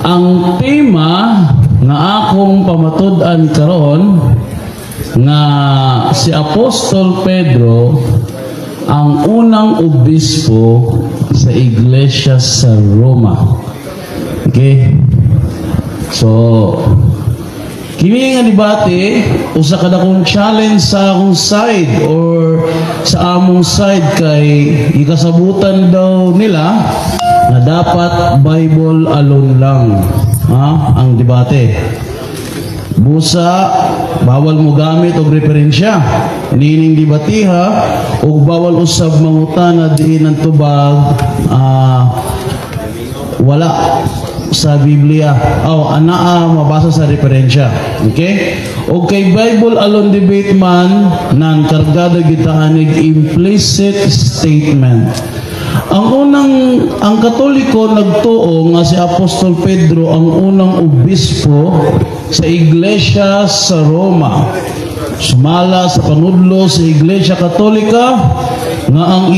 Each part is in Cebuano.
Ang tema nga akong pamatud-an karon nga si Apostol Pedro ang unang obispo sa iglesia sa Roma. Okay? So, kini nga debate, usa ka dakong challenge sa akong side or sa among side kay ikasabutan daw nila na dapat Bible alone lang, ha, ang debate. Busa, bawal mo gamit og referensya. Niining debatiha, ug bawal usab mangutana diin ang tubag wala sa Biblia. Oh, anaa mabasa sa referensya. Okay? O kay Bible alone debate man nan kargado kita anig implicit statement. Ang unang ang Katoliko nagtuo nga si Apostol Pedro ang unang obispo sa iglesia sa Roma. Sumala sa panudlo sa Iglesia Katolika nga ang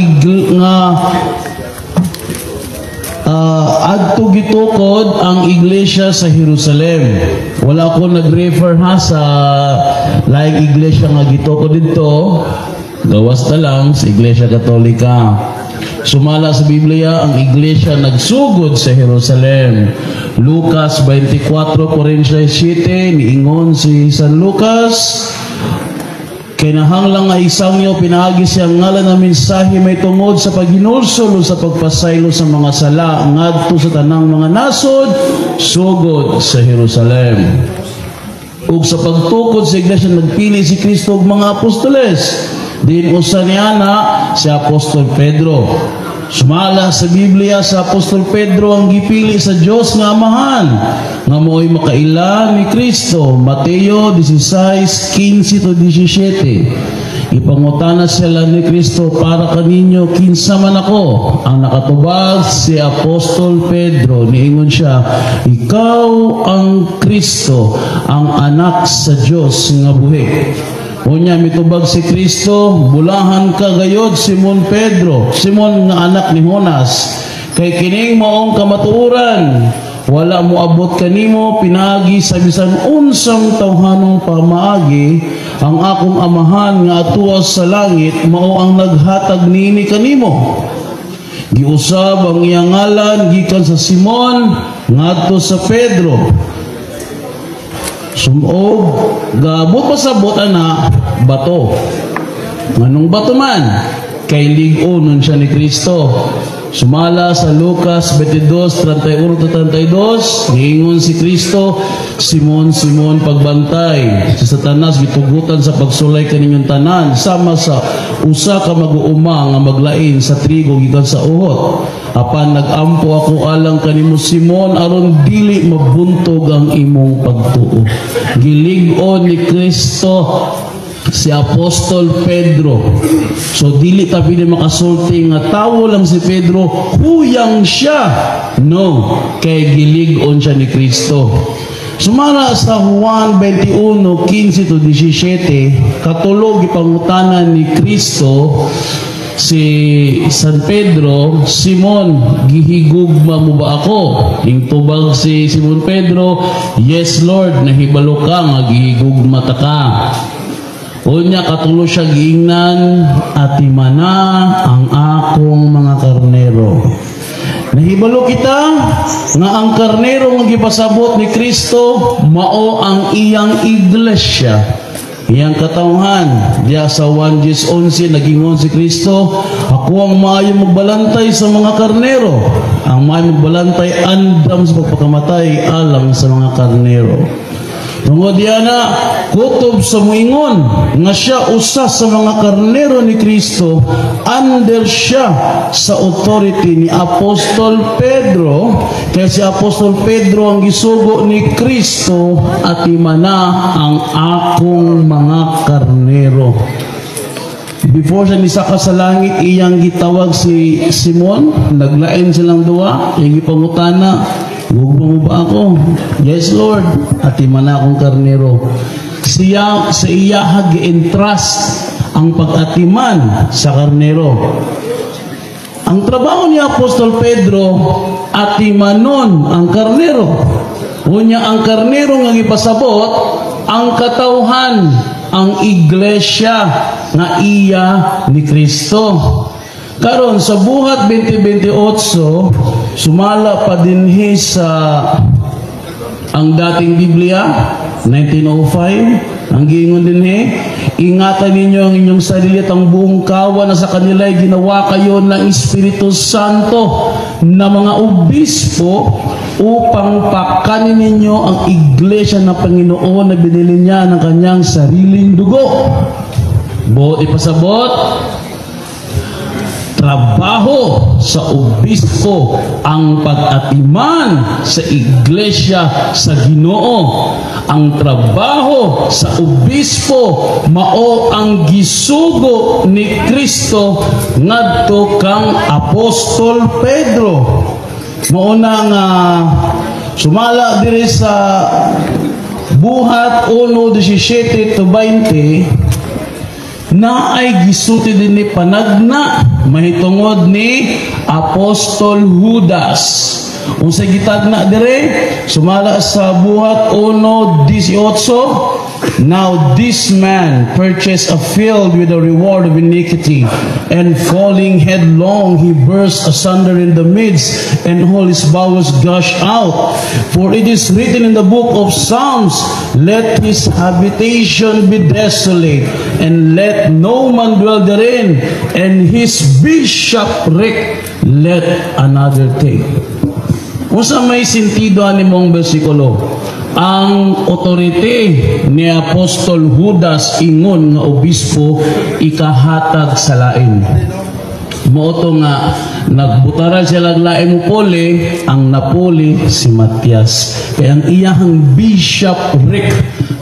nga adto gitukod ang iglesia sa Jerusalem. Wala ko nag-refer ha sa laing iglesia nga gitukod didto. Gawas na lang sa Iglesia Katolika. Sumala sa Biblia, ang iglesia nagsugod sa Jerusalem. Lucas 24:47, niingon si San Lucas, "Kinahanglan nga isangyaw pinaagi sa iyang ngalan ang mensahe may tungod sa paghinulsol o sa pagpasaylo sa mga sala ngadto sa tanang mga nasod, sugod sa Jerusalem." Ug sa pagtukod sa iglesia, nagpili si Kristo og mga apostoles. Din usa niya na si Apostol Pedro. Sumala sa Biblia, sa Apostol Pedro ang gipili sa Dios nga Amahan nga mo'y makaila ni Kristo. Mateo 16:15 to 17. Ipangutana sila ni Kristo, "Para kaninyo, kinsa man ako?" Ang nakatubag si Apostol Pedro. Niingon siya, "Ikaw ang Kristo, ang anak sa Dios nga buhi." Unya mitubag si Kristo, "Bulahan ka gayod, Simon Pedro, Simon nga anak ni Jonas, kay kining maong kamatuoran wala mo abot kanimo pinaagi sa bisan unsang tawhanong pamaagi. Ang akong Amahan nga atua sa langit mao ang naghatag nini kanimo." Giusab ang iyang ngalan gikan sa Simon ngadto sa Pedro. Sumog, gabot pasabot ana, bato. Nganong bato man? Kay lig-onon siya ni Kristo. Sumala sa Lucas 22:31 to 32, niingon si Kristo, "Simon, Simon, pagbantay. Si Satanas gitugutan sa pagsulay kaninyong tanan, sama sa usa ka mag-uuma nga maglain sa trigo gikan sa uhot. Apan nag-ampo ako alang kanimo, Simon, aron dili mabuntog ang imong pagtuo." Gilig-on ni Kristo si Apostol Pedro. So dili ta pwede makasulti nga tawo lang si Pedro, huyang siya. No, kay gilig-on siya ni Kristo. Sumala sa Juan 21:15 to 17, katulo gipangutana ni Kristo si San Pedro, "Simon, gihigugma mo ba ako?" Ning tubag si Simon Pedro, "Yes Lord, nahibalo ka nga gihigugma ta ka." Unya katulo siya giingnan, "Atimana ang akong mga karnero." Nahibalo kita nga ang karnero nga gipasabot ni Kristo mao ang iyang iglesia, iyang katawhan. Diya sa 1:11, nagingon si Kristo, "Ako ang maayo magbalantay sa mga karnero. Ang maayo magbalantay andam sa pagpakamatay alang sa mga karnero." Tungod diya na, kutob sa muingon nga siya usa sa mga karnero ni Kristo, under siya sa authority ni Apostol Pedro, kaya si Apostol Pedro ang gisugo ni Kristo, "Atimana ang akong mga karnero." Before siya nisaka sa langit, iyang gitawag si Simon, naglain silang duwa, iyang gipangutana, "Gugma mo ba ako?" "Yes, Lord." "Atimana akong karnero." Siya, sa iya gi-entrust ang pag-atiman sa karnero. Ang trabaho ni Apostol Pedro, atimanon ang karnero. Unya ang karnero nga gipasabot, ang katawhan, ang iglesia nga iya ni Kristo. Karon sa Buhat 2028, sumala pa dinhi sa Ang Dating Biblia 1905, ang giingon dinhi, "Ingatan ninyo ang inyong sarili at ang buong kawan na sa kanila ay ginawa kayo ng Espiritu Santo na mga obispo upang pakanin ninyo ang iglesia ng Panginoon na binili niya ng kanyang sariling dugo." Buot ipasabot, trabaho sa obispo ang pag-atiman sa iglesia sa Ginoo. Ang trabaho sa obispo mao ang gisugo ni Kristo ngadto kang Apostol Pedro. Mao na nga sumala diri sa Buhat 1:17 to 20 na ay gisulti dinhi panagna mahitungod ni Apostol Judas. Unsay gitagna dire? Sumala sa Buhat 1:18, "Now this man purchased a field with the reward of iniquity, and falling headlong, he burst asunder in the midst, and all his bowels gushed out. For it is written in the book of Psalms, 'Let his habitation be desolate, and let no man dwell therein, and his bishopric let another take.'" Unsa may sentido ani mong bersikulo? Ang authority ni Apostol Judas ingon nga obispo ikahatag sa lain. Mao to nga nagbutaran sila lain mo puli, ang napuli si Matias. Kaya ang iyahang bishopric,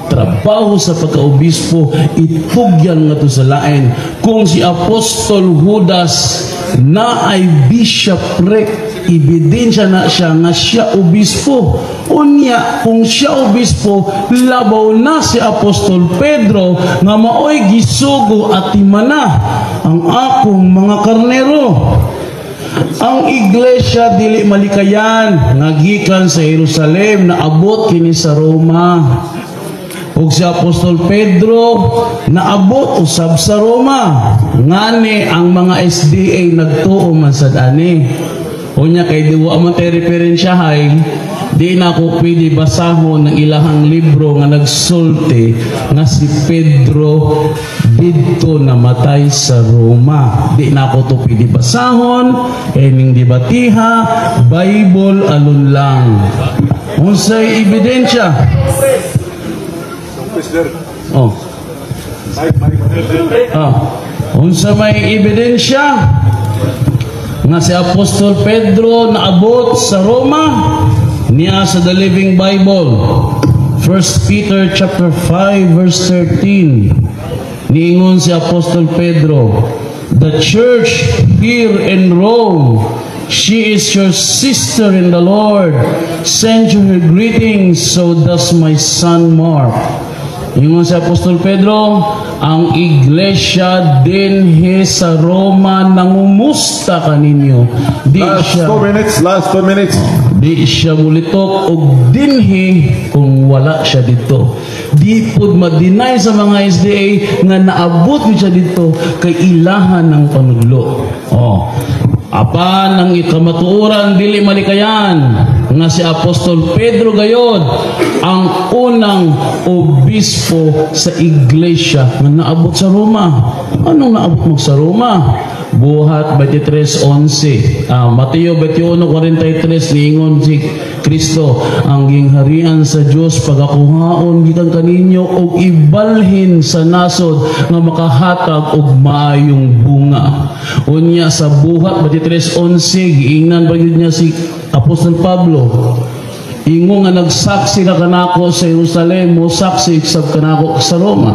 trabaho sa pagkaobispo, itugyan nga to sa lain. Kung si Apostol Judas na ay bishopric, ebidensya na siya nga siya obispo. Unya, kung siya obispo, labaw na si Apostol Pedro nga maoy gisugo atimana ang akong mga karnero. Ang iglesia dili malikayan nga gikan sa Jerusalem naabot kini sa Roma. Ug si Apostol Pedro naabot usab sa Roma. Ngani ang mga SDA nagtuo man sad ani. Unya kay di wa man tay referensyahay, di na ako pwede basahon ng ilahang libro nga nagsulti nga si Pedro didto namatay sa Roma. Di na ako to pwede basahon, kay ning debatiha, Bible alone lang. Unsay ebidensya? Oh. Ah. Unsa may ebidensya nga si Apostol Pedro naabot sa Roma? Niya sa The Living Bible, 1 Peter chapter 5 verse 13, niingon si Apostol Pedro, "The church here in Rome, she is your sister in the Lord, send you her greetings, so does my son Mark." Ingon si Apostol Pedro, ang iglesia dinhi sa Roma nangumusta kaninyo. Di Last siya 2 minutes, last 2 minutes. Di siya mulitok og dinhi kung wala siya dito. Di pud ma-deny sa mga SDA nga naabot mi siya dito kay ilahan ng panudlo. Oh. Apan ang ikamatuoran, dili malikayan nga si Apostol Pedro gayod ang unang obispo sa iglesia nga naabot sa Roma. Anong naabot mo sa Roma? Buhat 23:11. Mateo 21:43, niingon si Kristo, "Ang gingharian sa Dios pagakuhaon gikan kaninyo og ibalhin sa nasod nga makahatag og maayong bunga." Unya sa Buhat 23:11, giingnan pa gyud niya si Apostol Pablo, "Ingon nga nagsaksi ka kanako sa Jerusalem, mo saksi sab kanako sa Roma."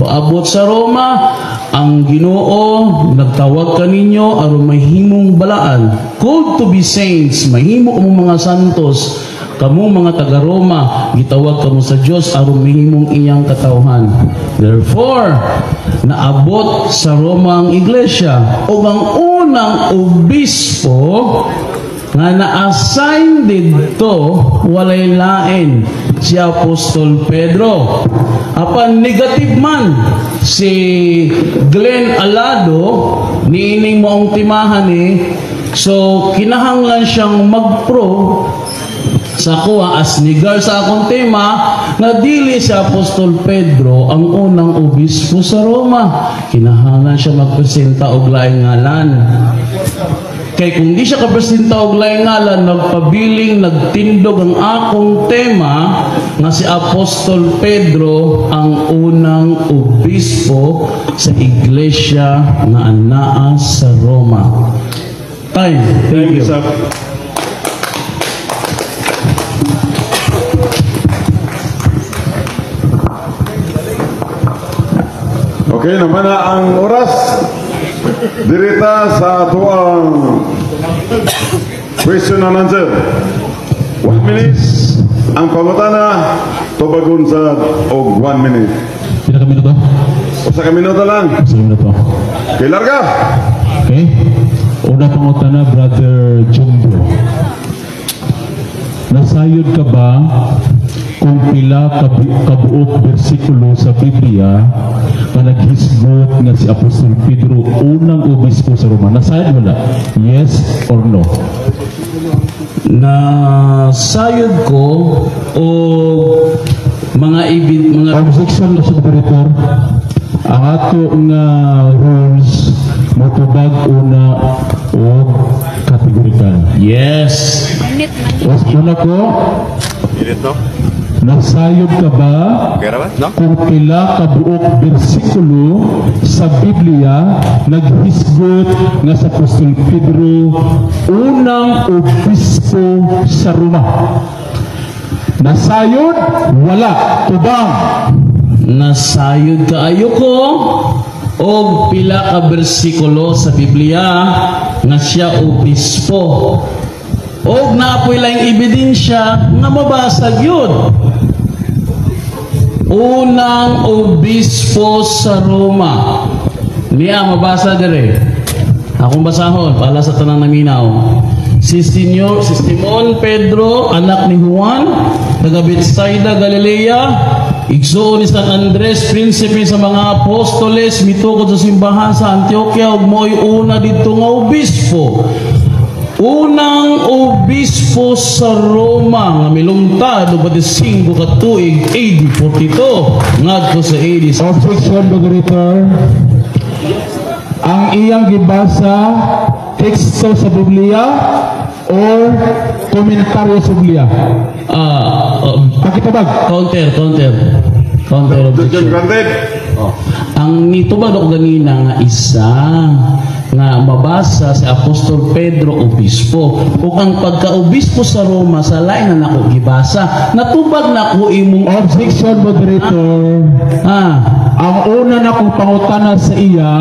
Paabot sa Roma, ang Ginoo nagtawag kaninyo aron mahimong balaan. Called to be saints, mahimo kamo mga santos. Kamo mga taga Roma, gitawag kamo sa Dios aron mahimong iyang katawhan. Therefore, naabot sa Roma ang iglesia ug ang unang obispo Nga na-assign didto, walay lain si Apostol Pedro. Apan negative man si Glenn Alado niining maong timahan ni, so kinahanglan siyang mag-prove sa kuha as nigar sa akong tema nga dili si Apostol Pedro ang unang obispo sa Roma. Kinahanglan siya magpresenta og laing ngalan. Kay kung di siya kapresenta og laing ngalan, nagpabiling nagtindog ang akong tema nga si Apostol Pedro ang unang obispo sa iglesia nga anaa sa Roma. Time. Thank you. Sir. Okay, naman na ang oras. Dirita sa atoang question and answer. 1 minute ang pangutana, tubagon sa og 1 minute. Pila ka minuto? 1 ka minuto lang. 1 minuto. Okay, larga. Okay? Una pangutana, Brother Jumbo. Nasayod ka ba kung pila kabuok bersikulo sa Biblia nga naghisgot nga si Apostol Pedro unang obispo sa Roma? Nasayod, wala? Yes or no? Nasayod ko o mga ibig mga Objection, Mr. Moderator. Ang ato nga rules, motubag una og categorical. Yes. Manit man. Was una ko, nasayod ka ba kung pila kabuok bersikulo sa Biblia naghisgot nga sa Apostol Pedro unang obispo sa Roma? Nasayod, wala? Tubang. Nasayod kaayo ko og pila ka bersikulo sa Biblia nga siya obispo. Og naapoy lang ebidensya nga mabasa gyud. Unang obispo sa Roma. Niya mabasa dire. Akong basahon para sa tanang naminaw. Si Senyor, si Simon Pedro, anak ni Juan, taga Bethsaida, Galilea, igsuon ni San Andres, prinsipe sa mga apostoles, mitukod sa simbahan sa Antioquia ug mo'y una didto nga obispo. Unang obispo sa Roma nga milungtad og 25 ka tuig, AD 42 ngadto sa AD Objection, Moderator. Ang iyang gibasa, teksto sa Biblia or komentaryo sa Biblia? Ah, Pakitabag. Counter, counter. Counter Objection objection. Granted. Oh. Ang nitubag ako ganina nga isa nga mabasa si Apostol Pedro obispo ug ang pagka-obispo sa Roma sa lain na nako gibasa, natubag nako imong Objection, Moderator. Ah. Ang una na kong pangutana sa iya,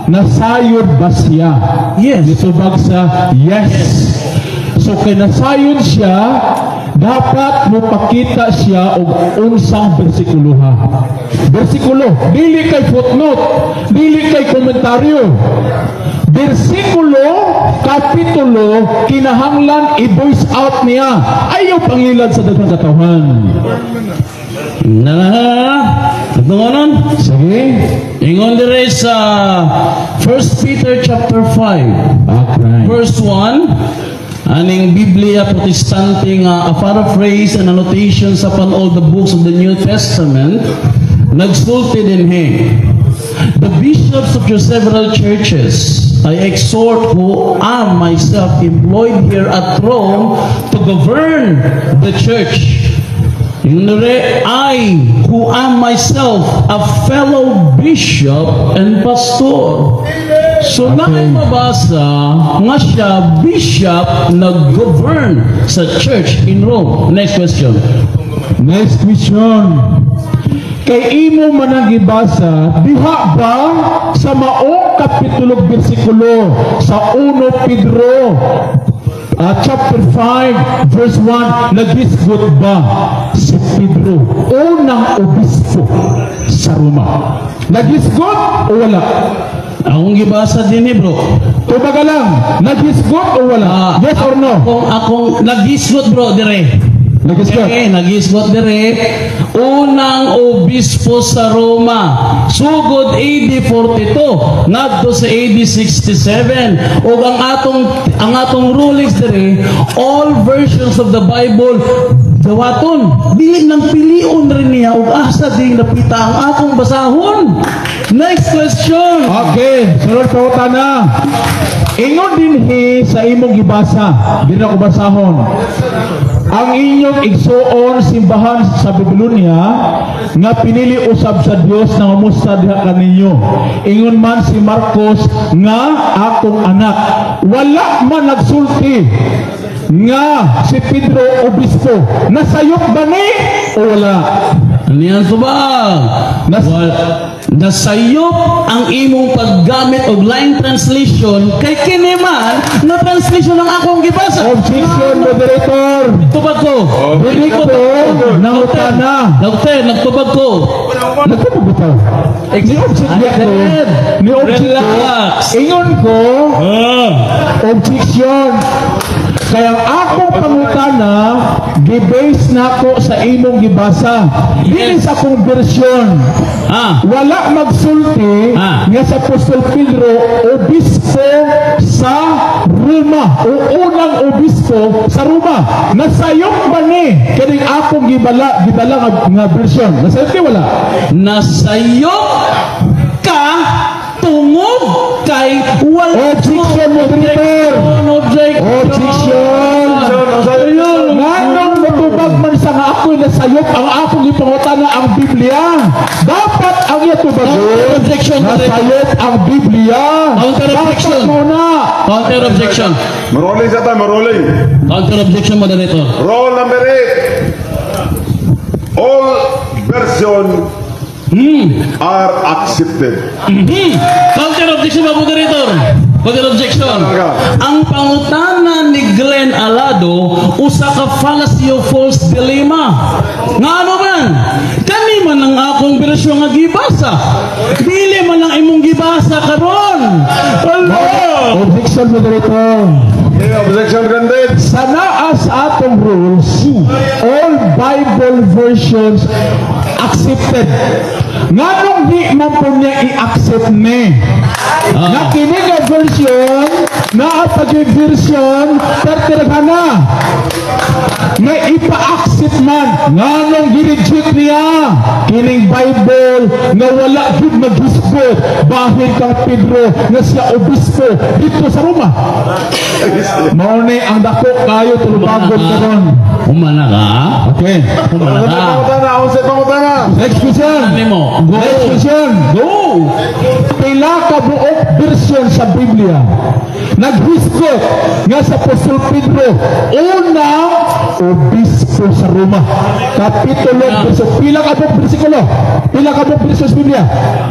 nasayod ba siya? Yes. Nitubag sa yes. So kay nasayod siya, dapat mo pakita siya og unsang bersikuloha. Bersikulo, dili kay footnote, dili kay komentaryo. Bersikulo, kapitulo, kinahanglan i-voice out niya. Ayaw pangilad sa daghang katawhan. Na na na na na. Sige. Ingon dire sa 1 Peter chapter 5 verse 1, aning Biblia Protestante nga a paraphrase and annotations upon all the books of the New Testament, nagsulti dinhi: "The bishops of your several churches I exhort, who am myself employed here at Rome to govern the church." Inre, "I, who am myself a fellow bishop and pastor." So okay, mabasa nga siya bishop nag-govern sa church in Rome. Next question. Next question. Kay imo man ang gibasa, diha ba sa maong kapitulo bersikulo sa 1 Pedro chapter 5 verse 1 nagisgot ba si Pedro unang obispo sa Roma? Nagisgot o wala? Akong gibasa din eh, bro. Tubaga lang, naghisgot o wala? Ah, Yes or no? Akong naghisgot, bro, dire. Naghisgot. Okay, naghisgot dire. Unang obispo sa Roma, sugod AD 42 ngadto sa AD 67. Ug ang atong rulings dire, all versions of the Bible dawaton. Dili nang pilion rin niya ug asa ding napita ang akong basahon. Next question. Okay, sunod pangutana. Ingon dinhi sa imong gibasa, di na ko basahon. Ang inyong igsuon simbahan sa Babylonia nga pinili usab sa Dios na mamusta diha kaninyo. Ingon man si Marcos nga akong anak. Wala man nagsulti nga si Pedro obispo. Nasayop ba ni o wala? Ano yan tubag? Nasayop ang imong paggamit og line translation kay kini man na translation ang akong gibasa. Objection, moderator. Tubag ko. Dili ko nangutana. Nagte, nagtubag ko. Nagtubag bitaw. Ni object ko. Ni object ko. Relax. Ingon ko, Ah. objection. Kaya ang akong pangutana, gi-base nako sa imong gibasa. Dili sa akong version. Wala magsulti nga sa Apostol Pedro obispo sa Roma o unang obispo sa Roma. Nasayop ba ni kining akong gibala nga version? Nasayop ni wala? Nasayop ka tungod kay wala. Objection, moderator. Objection. Objection. Ayun. Nganong motubag man sa nga ako'y nasayop, ang akong gipangutana ang Biblia? Dapat ang iya tubagon. Objection. Nasayop ang Biblia. Counter objection. Dapat mo na. Counter objection. Marolling sa ta, marolling. Counter objection, moderator. Roll number 8. All version are accepted. Counter objection ba, moderator? Counter objection. Ang pangutana ni Glenn Alado usa ka fallacy of false dilemma. Nga ano man? Kani man ang akong bersyon nga gibasa. Dili man ang imong gibasa karon. Ala! Objection, moderator. Okay, objection granted. Sa naa sa atong rules, all Bible versions accepted. Nganong di man po niya i-accept ni? Nga kini nga version, naa pa gyud version, pertiragana. Nga ipa-accept man, nganong gi-reject niya kining Bible nga wala gyud maghisgot bahin kang Pedro nga siya obispo dito sa Roma? Mao ni ang dako kayo tulubagon karon. Humana ka? Okay. Humana Unsay ka? pangutana? Unsay pangutana? Next question. Ano mo? Go! Next question. Go! Pila ka buok version sa Biblia naghisgot nga sa Apostol Pedro unang obispo sa Roma? Kapitulo, verso, pila ka buok bersikulo? Pila ka buok verso sa Biblia?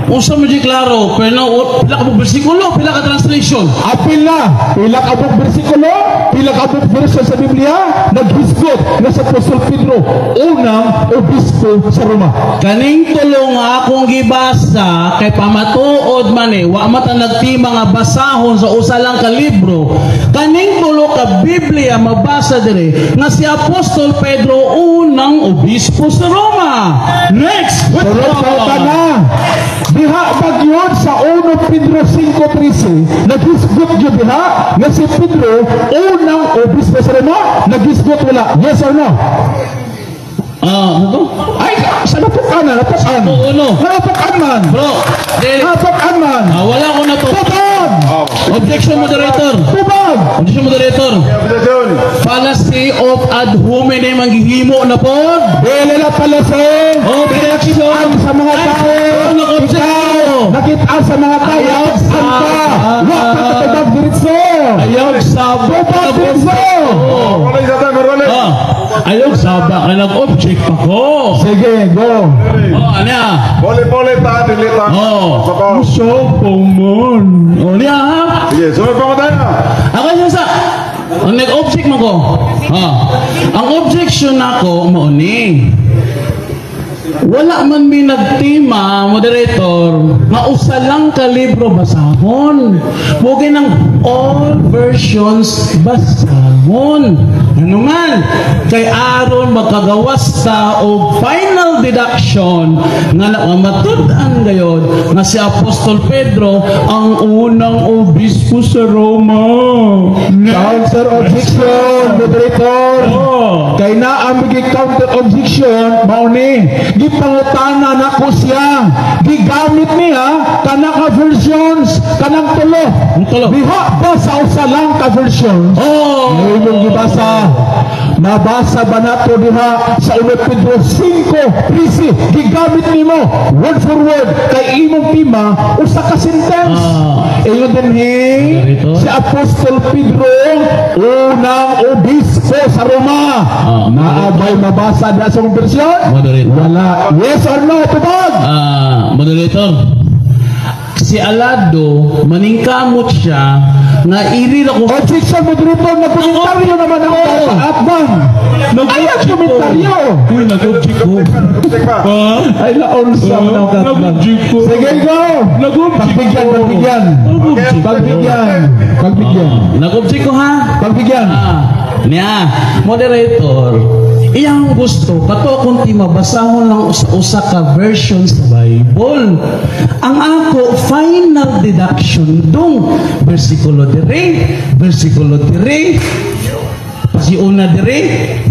Usa mo di klaro, pero pila ka buok bersikulo, pila ka translation. Apil na, pila ka buok bersikulo, pila ka buok verso sa Biblia naghisgot nga sa Apostol Pedro unang obispo sa Roma? Kaning tulo nga akong gibasa kay pamatuod man eh, wa man ta nagtima nga basahon sa usa lang ka libro. Kaning tulo ka Biblia mabasa dire nga si Apostol Pedro unang obispo sa Roma. Next. Sunod sa na. Diha ba gyud sa 1 Pedro 5:13 naghisgot gyud diha nga si Pedro unang obispo sa Roma? Naghisgot wala? Yes or no? Ah, ano to? Ay, sa natukan na, natukan. Oo, ano? Natukan man. Bro, dili. Natukan man. Ah, wala ko na to. Tubag! Objection, moderator. Tubag! Objection, moderator. Objection. Fallacy of ad hominem ang gihimo na pod. Dili na pala sa Objection. sa mga tao. Nag-object Ikaw, ko. nakita sa mga tao. Ayaw Saan ka? Wa ka katubag diretso. Ayaw saba. Tubag diretso. Rolling sa ta, rolling. Oh, ayaw saba ka, nag-object pa ko. Sige, go. Oh, ano yan? Pole-pole ta, dili ta. Oh. Sabaw. So, pomon. Oh, niya ha? Sige, sunod pangutana. Ako siya sa... Ang nag-object mo ko. Ah. Ang objection nako mo ni. Wala man mi nagtima, moderator. Nga usa lang ka libro basahon. Mao nang all versions basahon. Ano man, kay aron makagawas ta og final deduction nga matud-an gayod nga si Apostol Pedro ang unang obispo sa Roma. Counter objection, moderator. Oh. Kay naa mi counter objection, mao ni gipangutana nako siya. Gigamit niya kana ka versions, kanang tulo. Ang tulo. Diha ba sa usa lang ka versions? Oh. Imong gibasa. Nabasa ba nato diha sa 1 Pedro 5:13? Gigamit nimo word for word kay imong tema usa ka sentence. Ah. Ingon dinhi Moderator. si Apostol Pedro, unang obispo sa Roma. Ah. Naa ba'y mabasa diha sa imong version? Moderator. Wala. Yes or no? Tubag. Ah, moderator. Si Alado, maningkamot siya nga iri ra ko. Objection, moderator. Nagkomentaryo naman ako sa atbang. Ay, nagkomentaryo. Uy, nag-object ko. Object pa. Ay, laon sa mga katbang. Nag-object ko. Sige, go. Nag-object Pagbigyan, ko. pagbigyan. Nag-object ko. Pagbigyan. Pagbigyan. Ah, nag-object ko ha. Pagbigyan. Ah, niya, moderator, iyang gusto, kato akong tema, basahon lang usa-usa ka version sa Bible. Ang ako, final deduction dong, versikulo dire, pasiuna dire.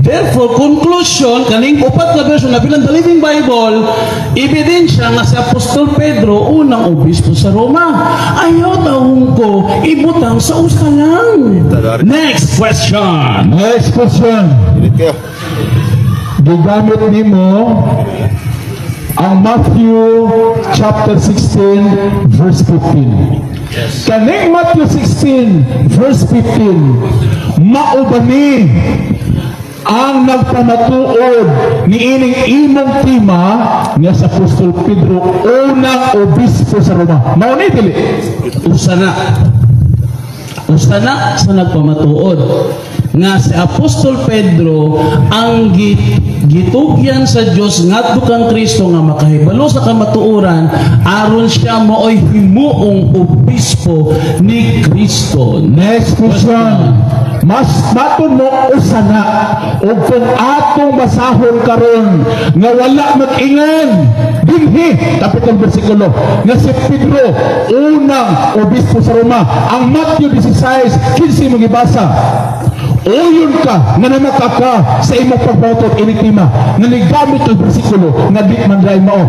Therefore, conclusion, kaning upat ka version na bilang The Living Bible, ebidensya nga si Apostol Pedro, unang obispo sa Roma. Ayaw taong ko, ibutang sa usa lang. Next question. Next question. Gigamit nimo ang Matthew chapter 16 verse 15. Kaning Matthew 16 verse 15, mao ba ni ang nagpamatuod ni ining imong tema nga sa Apostol Pedro unang obispo sa Roma? Mao ni, dili? Usa na. Usa na sa nagpamatuod nga si Apostol Pedro ang gitugyan sa Dios ngadto kang Kristo nga makahibalo sa kamatuoran aron siya maoy himuong obispo ni Kristo. Next question. Mas maton mo usa na, ug kung atong basahon karon nga wala mag-ingon dinhi kapitong bersikulo nga si Pedro unang obispo sa Roma, ang Matthew 16:15 mo gibasa, uyon ka nga namaka ka sa imong pagbatot ining tema nga nigamit ang bersikulo nga di man ray mao.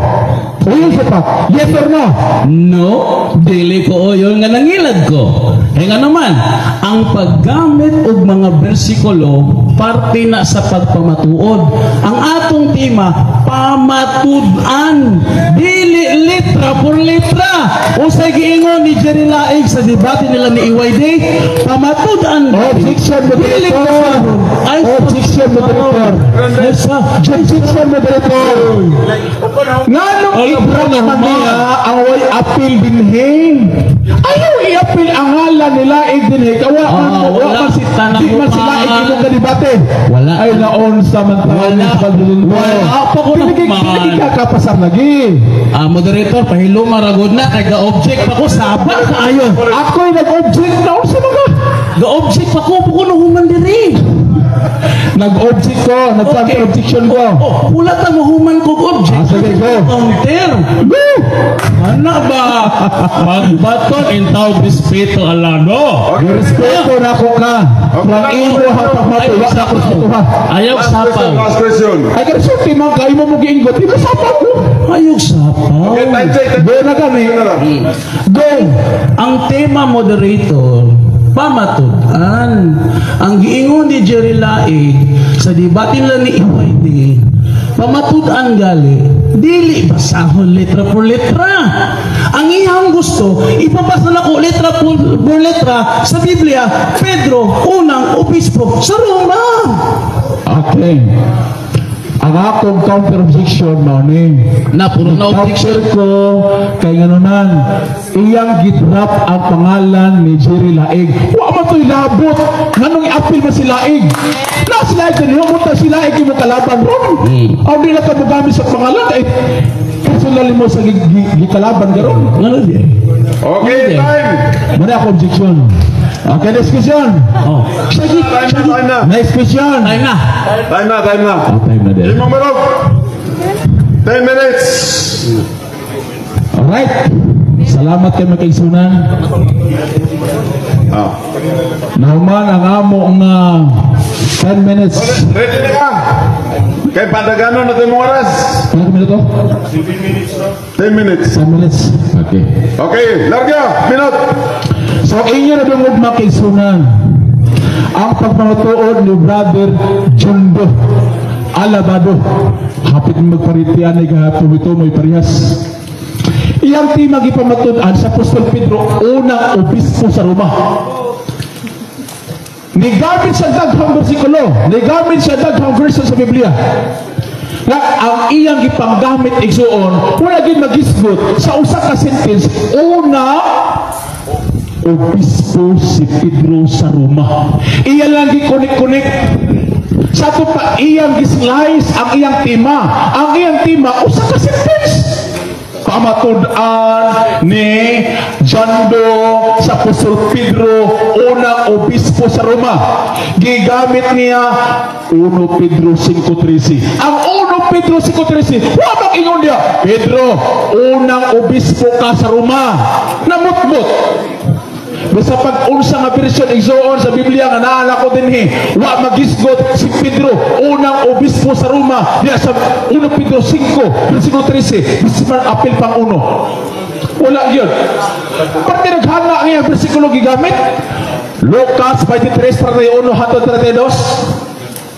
Uyon sa pa? Yes or no? No, dili ko uyon nga nangilad ko. E nga naman, ang paggamit og mga bersikulo parte na sa pagpamatuod. Ang atong tema, pamatud-an. Dili litra por letra. Unsay giingon ni Jerry Laig sa debate nila ni EYD? Pamatud-an. Objection, Dili moderator. Ay, Objection, moderator. Yes, sir. Objection, moderator. Nganong Alam i-drop ko na, man niya ang way appeal dinhi? Ayaw i-appeal ang ngalan nila dinhi. Kawa man, Ah, wa wala. man si, di man sila imong kadebate. Wala. Ay, naon sa man Wala. Wala pa ko naman. Dili ka kapasar lagi. Ah, moderator, pahiloma ragod na kay ga-object pa ko, saba kaayo. Ako'y nag-object na sa mga. Ga-object pa ko, buko na human diri. Nag-object ko, nag-counter objection ko. Oh, wala ta mahuman kog object. Ah, sige, go. Counter. Go! Ano ba? Pagbaton in tao respeto alano. Respeto na ako ka. Ang imo ha pagmatuwa na ako sa tuha. Ayaw Last question, sapaw. last question. Ay, kasi man kayo mo mo giingot, di ba sapaw ko? Ayaw sapaw. Okay, time check. Go na kami. Go! Ang tema, moderator, pamatud-an. Ang giingon ni Jerry Laig sa debate nila ni EYD, pamatud-an gali, dili basahon letra por letra. Ang iyang gusto, ipabasa na ko letra por letra sa Biblia, Pedro, unang obispo sa Roma. Okay. Ang akong counter objection mao ni. Na puro na objection. Counter ko kay nga naman iyang gidrop ang pangalan ni Jerry Laig. Wa man to'y labot. Nganong i-appeal man si Laig? Na si Laig dinhi mo ta si Laig imo kalaban ron. Aw di na ka mogamit sa pangalan kay Personal mo sa gikalaban karon. Ngano di? Okay, time. Muna ako objection. Okay, next question. Oh. Sige, Time na, time na. next question. Time na. Time na, time na. Oh, time na din. Limang minute. 10 minutes. Alright. Salamat kay mga kaigsunan. Ah. Nahuman ang amo nga 10 minutes. Ready na ka? Kay padaganon natin mong oras. Pila ka minuto? 10 minutes. 10 minutes. Okay. Okay, larga. Minute. So inyo na dungog, mga kaigsunan, ang pagpamatuod ni Brother Jundo Alabado. Hapit magparitian ay gahapon ito may parehas. Iyang tema gipamatud-an sa Apostol Pedro unang obispo sa Roma. Nigamit sa daghang bersikulo, nigamit sa daghang verse sa Biblia. Na ang iyang gipanggamit, igsuon, wala gid magisgot sa usa ka sentence, una obispo si Pedro sa Roma. Iya lang gikunik-kunik. Sa ato pa iyang gislice ang iyang tema. Ang iyang tema, usa ka sentence. Pamatud-an ni Jando sa Apostol Pedro, unang obispo sa Roma. Gigamit niya 1 Pedro 5.13. Ang 1 Pedro 5.13, wa mag-ingon niya, "Pedro, unang obispo ka sa Roma." Namutmot. Basta pag unsa nga version, igsoon, sa Biblia nga naa ko dinhi, wa magisgot si Pedro unang obispo sa Roma diya sa 1 Pedro 5 versikulo 13, bisan apil pang uno. Wala gyud. Parte naghanga ang iyang bersikulo gigamit. Lucas 23:31 hangtod 32,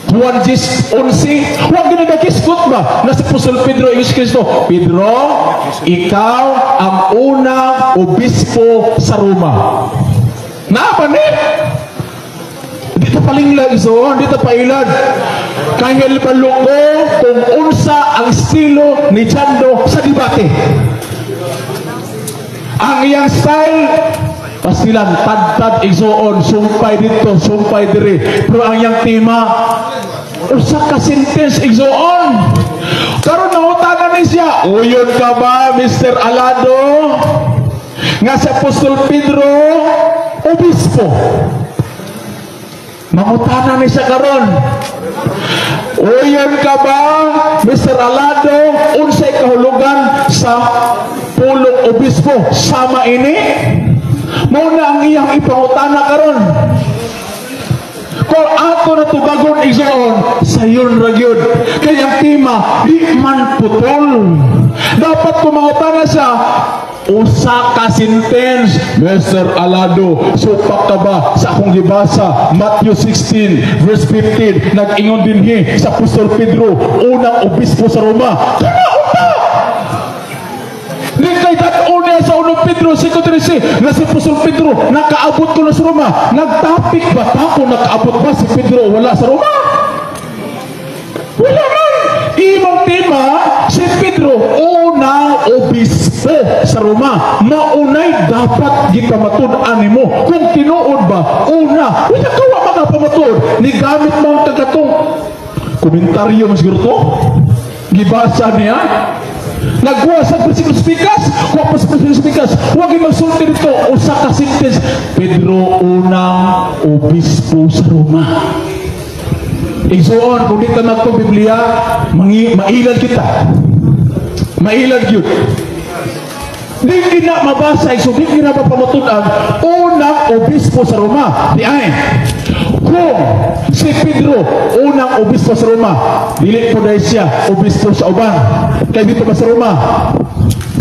Juan 10:11, huwag ginagagisgot ba na si Apostol Pedro, Yesus Kristo, "Pedro, ikaw ang unang obispo sa Roma." Naa ni? Dito palinglag, so, dito pailad. Kahil palungo kung unsa ang estilo ni Chando sa debate. Ang iyang style, pasilan, tad-tad, igsoon, sumpay dito, sumpay diri. Pero ang iyang tema, usa ka sentence, igsoon. Karon nangutana ni siya, "Uyon ka ba, Mr. Alado, nga si Apostol Pedro, obispo?" Mangutana ni siya karon. "Uyon ka ba, Mr. Alado, unsay kahulugan sa pulong obispo? Sama ini?" Mao na ang iyang ipangutana karon. Kung ato na tubagon, igsoon, sayon ra gyud. Kay ang tema, di man putol. Dapat kumangutana siya, usa ka sentence, "Mr. Alado, supak ka ba sa akong gibasa, Matthew 16 verse 15, nag-ingon dinhi sa Apostol Pedro, unang obispo sa Roma?" Kana unta! Di kay dat-on niya sa 1 Pedro 5.13 na si Apostol Pedro nakaabot ko na sa Roma. Nagtapik ba ta kung nakaabot ba si Pedro o wala sa Roma? Wala man. Imong tema, si Pedro unang obispo sa Roma. Maunay dapat gipamatud-an nimo. Kung tinuod ba, una, wala ka wa mga pamatuod. Ni gamit mo ang kagatong komentaryo mo siguro to. Gibasa niya. Nagkuha sa bersikulo spikas, kuha pa sa bersikulo spikas. Huwag yung magsulti dito, usa ka sentence. Pedro unang obispo sa Roma. Igsoon, kung di ta magto Biblia, mailad kita. Mailad yun. Di gina mabasa, so di gina mapamatud-an, unang obispo sa Roma. Di ay, kung si Pedro, unang obispo sa Roma, dili po dahil siya obispo sa uban. Kay dito ba sa Roma?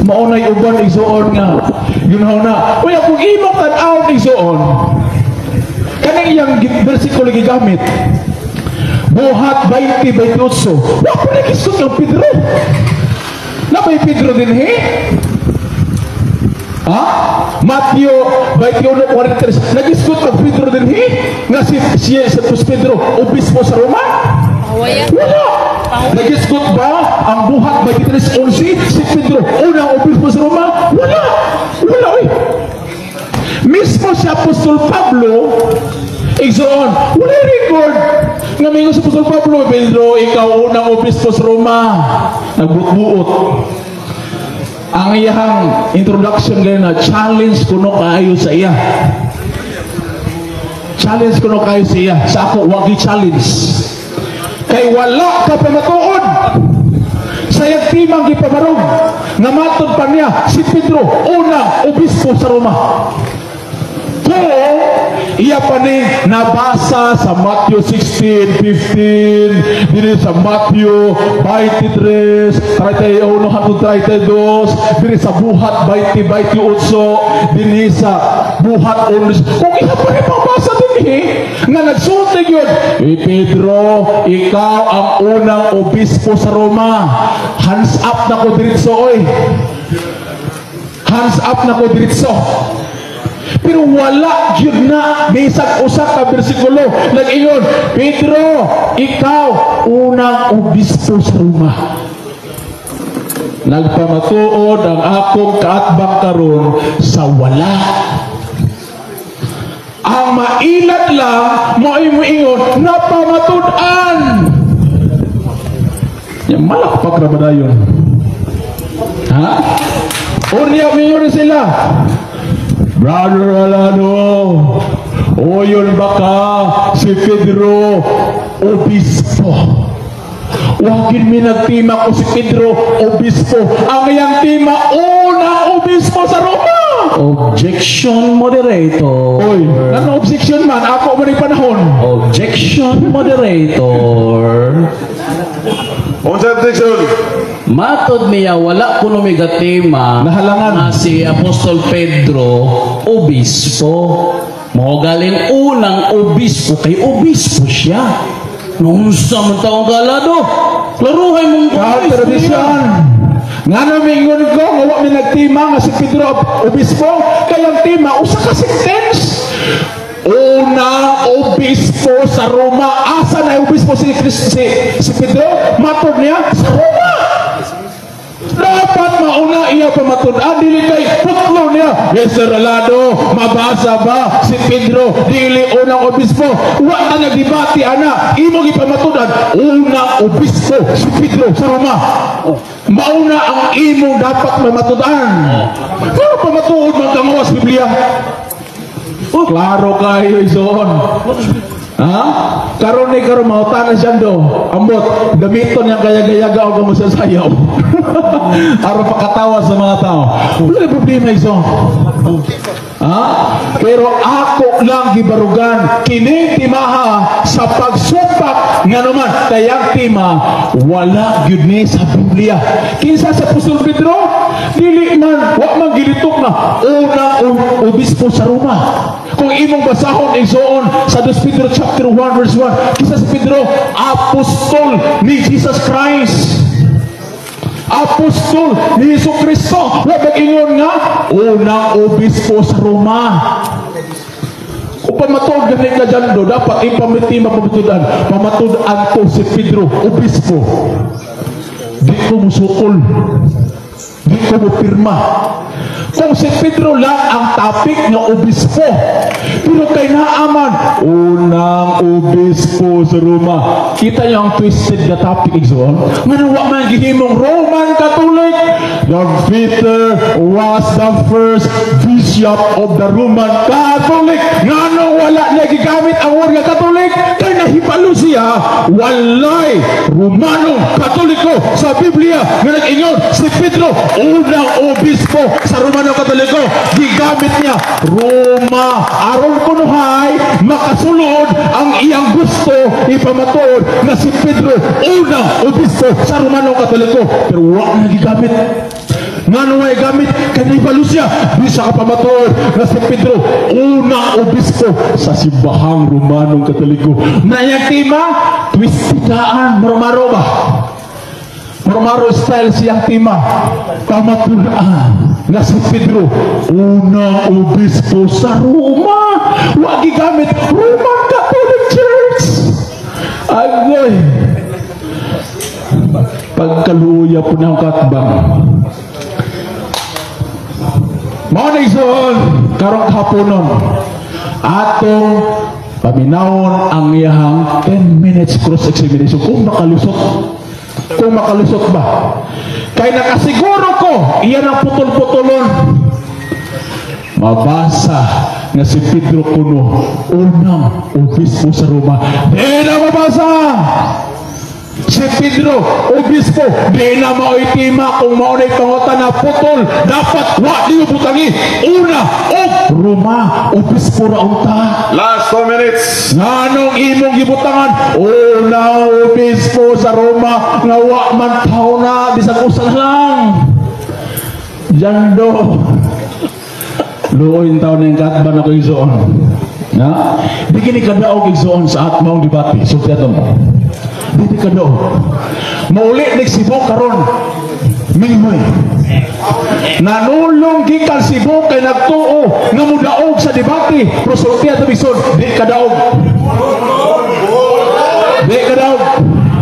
Maunay uban, igsoon, nga. Yun na. Uy, kung imong tan-awon, igsoon, kaning iyang bersikulo gigamit, Buhat 20:28. Wa pa nagisgot ng Pedro. Na may Pedro din he? Ha? Matthew 21:43. Nagisgot ng Pedro din he? Nga si siya sa Pedro, obispo sa Roma? Pahuwayan. Wala. Nagisgot ba ang Buhat 23:11 si Pedro unang obispo sa Roma? Wala. Wala oy. Mismo si Apostol Pablo, igsoon, wala record nga mingon sa Apostol Pablo, "Pedro, ikaw unang obispo sa Roma." Nagbuot-buot. Ang iyang introduction ganina, challenge kuno kaayo sa iya. Challenge kuno kaayo sa iya. Sa ako, wagi challenge. Kay wala ka pamatuod sa iyang timang gipabarog nga matod pa niya si Pedro unang obispo sa Roma. Kung iya pa ni nabasa sa Matthew 16:15, diri sa Matthew 23, 31 hangtod 32, diri sa Buhat 20:28, dinhi sa Buhat 11. Kung iya pa ni pabasa dinhi nga nagsulti yun, "Eh Pedro, ikaw ang unang obispo sa Roma," hands up na ko diretso oy. Hands up na ko diretso. Pero wala gyud na bisag usa ka bersikulo nag-ingon, "Pedro, ikaw unang obispo sa Roma." Nagpamatuod ang akong kaatbang karon sa wala. Ang mailat lang mo'y moingon napamatud-an. Yang malakpak ra ba dayon? Ha? Unya mingon sila, "Brother Alano, o yun baka si Pedro obispo?" Wagin mi nagtima ko si Pedro obispo. Ang iyang tema, unang obispo sa Roma. Objection, moderator. Oy, ano objection man? Ako man yung panahon. Objection, moderator. Unsa objection? Matod niya, wala kuno may gatema Nahalangan. Nga si Apostol Pedro obispo. Mo galing unang obispo kay obispo siya. Nunsa man taong galado. Klaruhay mong Tradisyon. Nga na mingon ko, nga wa mi nagtima nga si Pedro obispo, kay ang tema, usa ka sentence. Unang obispo sa Roma. Asa na obispo si, Chris, si Pedro? Matod niya, sa Roma. Dapat mauna iya pamatud-an, dili kay putlo niya. "Mr. Alado, mabasa ba si Pedro dili unang obispo?" Wa ta nagdebate ana, imo gipamatud-an unang obispo si Pedro sa Roma. Mauna ang imo dapat mamatud-an. Pero pamatuod man kang sa Biblia. Klaro kayo ison. Ha? Karon ni karon mahutanan siya do. Ambot, gamiton niyang kaya-gayaga o kamo sa sayaw. Aron pakatawa sa mga tao. Wala problema iso. Ha? Pero ako lang gibarugan kini timaha sa pagsupak nga naman kayang tima wala gyud ni sa Biblia. Kinsa sa Apostol Pedro? Dili man wa man gilitok na unang obispo sa Roma. Kung imong basahon igsoon sa 2 Pedro chapter 1 verse 1, kinsa si Pedro? Apostol ni Jesus Christ. Apostol ni Jesu Kristo. Wa mag-ingon nga unang obispo sa Roma. Kung pamatuod gani ka dyan do, dapat ipamiti mapamatudan. Pamatud-an to si Pedro, obispo. Di ko musukol. Di ko mo pirma. Kung si Pedro lang ang topic nga obispo. Pero kay naaman, unang obispo sa Roma. Kita niyo ang twisted na topic, igsoon? Nga wa man gihimong Roman Catholic. The Peter was the first bishop of the Roman Catholic. Ngano wala niya gigamit ang word nga Catholic? Kay nahibalo siya, walay Romano Katoliko sa Biblia nga nag-ingon si Pedro unang obispo sa Romano Katoliko. Gigamit niya Roma aron kunuhay makasulod ang iyang gusto ipamatuod na si Pedro unang obispo sa Romano Katoliko. Pero wa na gigamit. Ngano way gamit? Kay nahibalo siya di siya kapamatuod na si Pedro unang obispo sa simbahang Romanong Katoliko. Na iyang tema twistidaan, maromaro ba? Romaro style siyang tema. Pamatulan na si Pedro unang obispo sa Roma. Wa gigamit Roman Catholic Church. Agoy. Pagkaluya po ng katbang. Mao na igsoon karong haponon atong paminawon ang iyahang 10 minutes cross examination kung makalusot. Kung makalusot ba. Kay nakasiguro ko, iyan ang putol-putulon. Mabasa nga si Pedro kuno unang obispo sa Roma. Di na mabasa! Si Pedro, obispo, di na mao'y tema. Kung mao na'y pangutana putol, dapat wa di mo butangi. Una, og Roma, obispo ra unta. Last 2 minutes. Nganong imong gibutangan una obispo sa Roma nga wa man tao na bisag usa lang? Jando. Luoy taon ng katban ako, igsoon. Na? Di kini kadaog, igsoon, sa atmong debate. Sulti ato mo. Di di kadaog. Mauli nig Cebu karon. Minghoy. Nanulong gikan Cebu kay nagtuo nga mudaog sa debate. Pero sulti ato, igsoon, di kadaog. Di kadaog.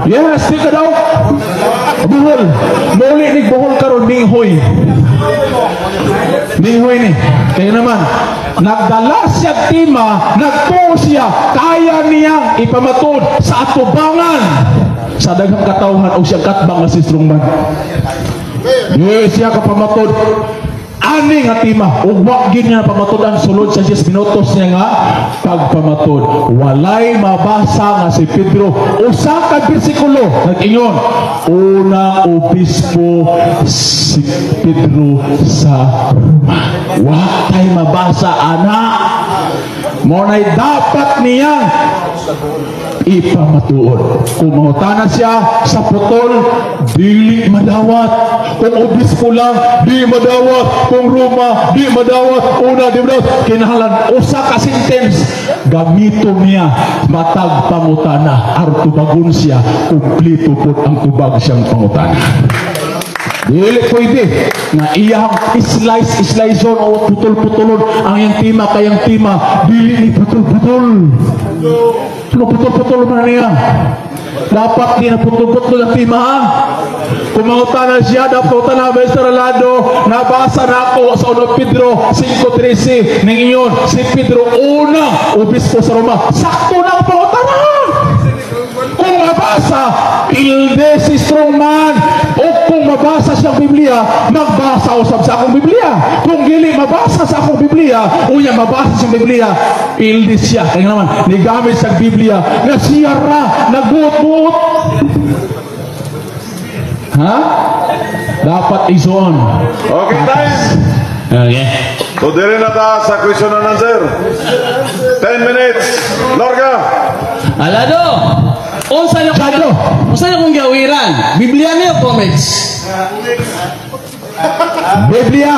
Yes, di kadaog. Buhol. Mauli nig Bohol karon, Minghoy. Minghoy ni. Kaya naman, nagdala siya tema, nagtuo siya, kaya niyang ipamatod sa atubangan sa daghang katawhan o siyang katbang nga si Strongman. Yes, siya kapamatod ani nga tema ug wa gid nga pamatudan sulod sa 10 minutos niya nga pagpamatod. Walay mabasa nga si Pedro, usa ka bersikulo nag-ingon unang obispo si Pedro sa Roma. Wa tay mabasa ana. Mo nay dapat niyang ipamatuod. Kung mangutana siya sa putol, dili madawat. Kung obispo lang, di madawat. Kung Roma, di madawat. Una, di madawat. Kinahanglan usa ka sentence gamito niya matag pangutana aron tubagon siya, kumpleto pod ang tubag siyang pangutana. Dili pwede nga iyang slice slice o putol-putulon ang iyang tema kay ang tema dili ni putol-putol. No, putol-putol man niya. Dapat di na putol-putol ang tema, ha? Kung mangutana siya, dapat mangutana, "Mr. Alado, nabasa na ako sa 1 Pedro 5.13 ning ingon, si Pedro unang obispo sa Roma." Sakto na ang pangutana. Kung mabasa, pilde si Strongman. O kung mabasa siyang Biblia, magbasa usab sa akong Biblia. Kung dili mabasa sa akong Biblia, unya mabasa siyang Biblia, pilde siya. Kaya naman, nigamit sa Biblia, nga siya ra, nagbuot-buot. Ha? Dapat, igsoon. Okay, time. Okay. So, diri na ta sa question and answer. 10 minutes. Lorga. Alado! Unsa na Jado. Unsa na kong giawiran? Biblia niyo comics? Biblia.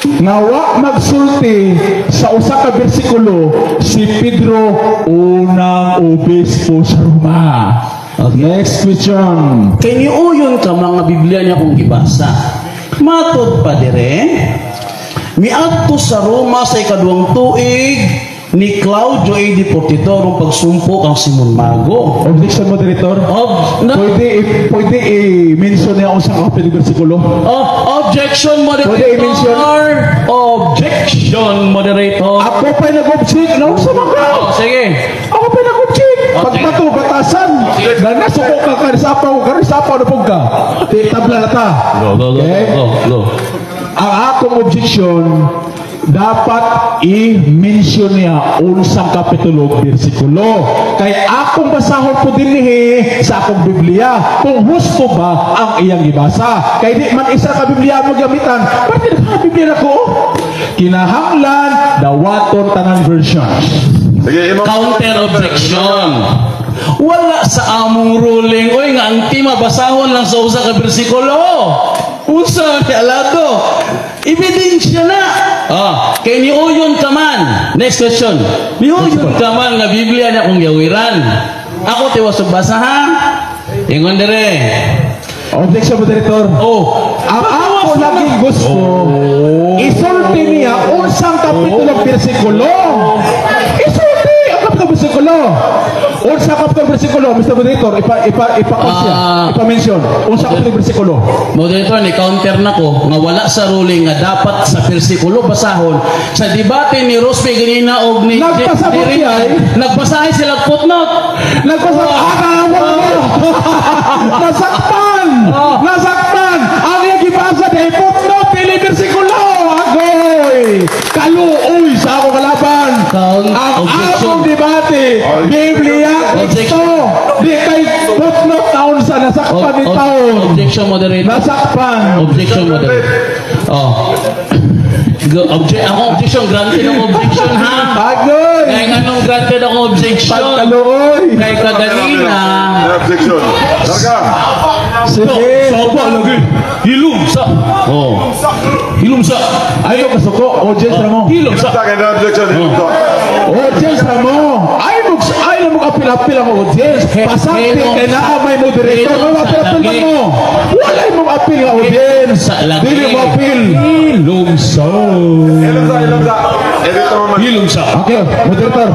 Nga wa magsulti sa usa ka bersikulo si Pedro unang obispo sa Roma. Next question. Kay niuyon ka mga Biblia niya kong gibasa. Matod pa dire, miadto sa Roma sa ikaduhang tuig ni Claudio AD 42 aron pagsumpo kang Simon Mago. Objection, moderator. Ob, na, Pwede i-mention niya usa ka kapitulong bersikulo? Oh, objection, moderator. Pwede i-mention? Objection, moderator. Ako pa nag-object. Naunsa man ka? Oh, sige. Ako pa nag-object. Okay. Pagbato, batasan. Gana, suko ka, karisapaw, karisapaw na po ka. Di, tabla na ta. Go, go, go, Okay? go, go. Ang akong objection, dapat i-mention niya unsang kapitulo bersikulo. Kay akong basahon po dinhi sa akong Biblia kung husto ba ang iyang gibasa. Kay di man isa ka Biblia ang gamitan. Parte na Biblia na ko. Kinahanglan dawaton tanan versions. Sige, imo. Counter objection. Wala sa among ruling, oy, nga ang tema basahon lang sa usa ka bersikulo. Usa ni alado. Ebidensya na. Ah, kay niuyon ka man. Next question. Niuyon ka man nga Biblia na kung gawiran. Ako tiwas og basa, ha. Ingon dire. Objection, moderator. Oh, Ang ako laging gusto, isulti niya unsang kapitulo bersikulo. Isulti ang kapitulo. ka bersikulo? Unsa ka pa bersikulo, Mr. Moderator? Ipa siya. Ipa-mention. Unsa ka pa bersikulo? Moderator, ni counter na ko nga wala sa ruling nga dapat sa bersikulo basahon. Sa debate ni Rosby ganina og ni Nagpasabot ni- siya, eh. Nagbasahe sila footnote. Nagpasa ah, nasaktan! Nasaktan! Ang iyang gibasa dahil footnote, dili bersikulo! Agoy! Kaluoy sa ako kalaban! Ang Objection. among debate, Biblia, teksto! Di kay footnote taon sa nasakpan ni taon. Objection, moderator. Nasakpan. Objection, moderator. Oh. Ako objection, granted ang objection, ha. Agoy! Kaya nga nung granted ako objection. Pagkaluoy! Kay kaganina. May objection. Larga. Sige! Soba lagi. Hilom sa. Oh. Hilom sa. Ay, mo kasuko. Audience ra mo. Hilom sa. Sa akin na objection. Ito. Audience ra mo. Ay mo apil-apil ang audience. Pasakti kay naa may moderator. Hilom May sa apil-apil man lagi. mo. Walay mo apil nga audience. Sa lagi. Dili mo apil. Hilom sa. Ilong sa, ilong sa. Edit mo man. Hilom sa. Okay, moderator.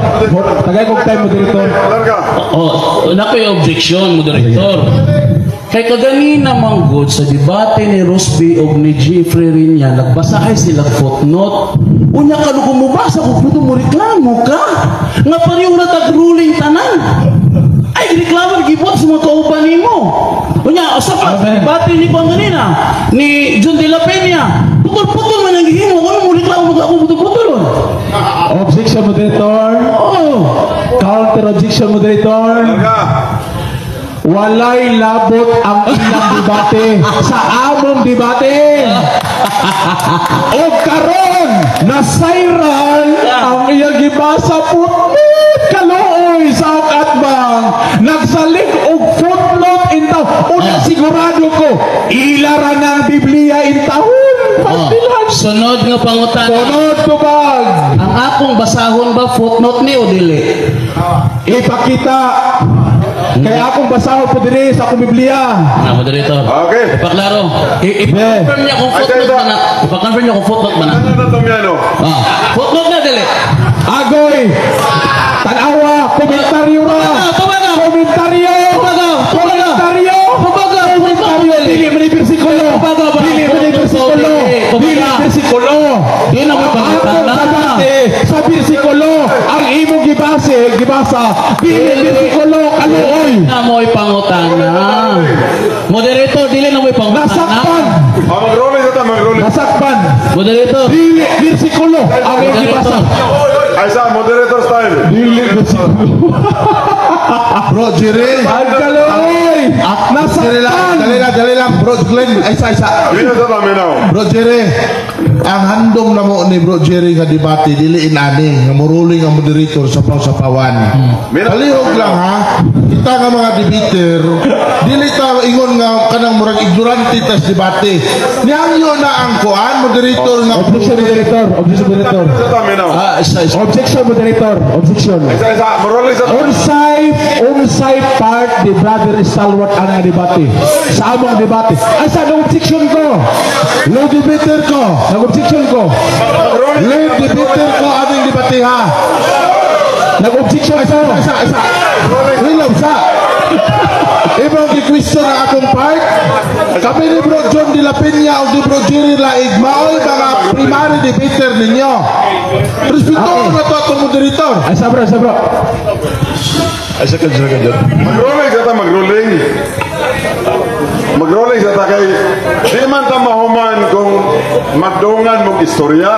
Tagay kog time, moderator. Larga. Oh, na ko'y objection, moderator. Kay kaganina man gud sa debate ni Rosby og ni Jeffrey Rinya, nagbasahay sila footnote. Unya ka kung mubasa kung footnote mo, reklamo ka. Nga pareho ra tag ruling tanan. Ay, reklamo gibot sa mga kauban nimo. Unya, usa pa sa Amen. debate ni Juan ganina ni John de la Peña. Putol-putol man ang gihimo, kuno mo reklamo mo ako putol-putol. Objection, moderator. Oh. Counter objection, moderator. Larga. Walay labot ang ilang debate sa among debate. O karon nasayran ang iyang gibasa footnote, kaluoy sa akong atbang. Nagsalig og footnote intaw. Una, sigurado ko ila ra ng Biblia intawon. Oh. Pastilhan. Sunod nga pangutana. Sunod tubag. Ang akong basahon ba footnote ni o dili? Ipakita. Kaya akong basahon po diri sa akong Biblia. Na, moderator. Okay. Ipaklaro. I-confirm niya kung footnote ba na. Ipa-confirm niya kung footnote ba na. Ano na Tomiano? Ah, footnote na dili. Agoy! Tanawa! Komentaryo ra! Tubaga! Komentaryo! Tubaga! Tubaga! Komentaryo! Tubaga! Komentaryo! Dili man ni bersikulo! Tubaga ba? Dili man ni bersikulo! Tubaga. Dili bersikulo! Di na mo Ang pangutana. debate sa bersikulo, ang imong gibasa, dili bersikulo, kaluoy! Na mo'y pangutana. Moderator, dili na mo'y pangutana. Nasakpan! Ah, mag-rolling sa ta, mag-rolling. Nasakpan! Moderator. Dili bersikulo ang imong gibasa. Ay sa moderator style. Dili bersikulo. Bro, Jerry. Ang kaluoy! Dali lang, Nasakpan! dali lang, dali lang. Bro Glenn, ay isa, isa. Minaw sa ta, minaw. Bro Jerry, ang handom na mo ni Bro Jerry nga debate, dili inani, nga muruling ang moderator sa paw-sapawan. Palihog lang ha. Kita nga mga debater, dili ta ingon nga kanang murag ignorante tas debate. Nihangyo na ang kuan moderator nga Objection, moderator. Objection, moderator. Sa ta, minaw. Ah, isa, isa. Objection, moderator. Objection. Isa, isa. Mag-rolling sa ta. Unsay part di brother stalwart ang debate sa among debate? Asa nag objection ko? Lead debater ko. Nag-objection ko. Lead debater ko aming debate ha. Nag-objection ko. Isa, isa. Hilom sa. Imong gi-question ang akong part. Kami ni Bro John de la Peña o ni Bro Jerry Laig, maoy mga primary debater ninyo. Respeto na to atong moderator. Ay, sabra, sabra. Ay, second, second. Mag-rolling sa ta, mag-rolling. Mag-rolling sa ta kay di man ta mahuman kung magdungan mong istorya.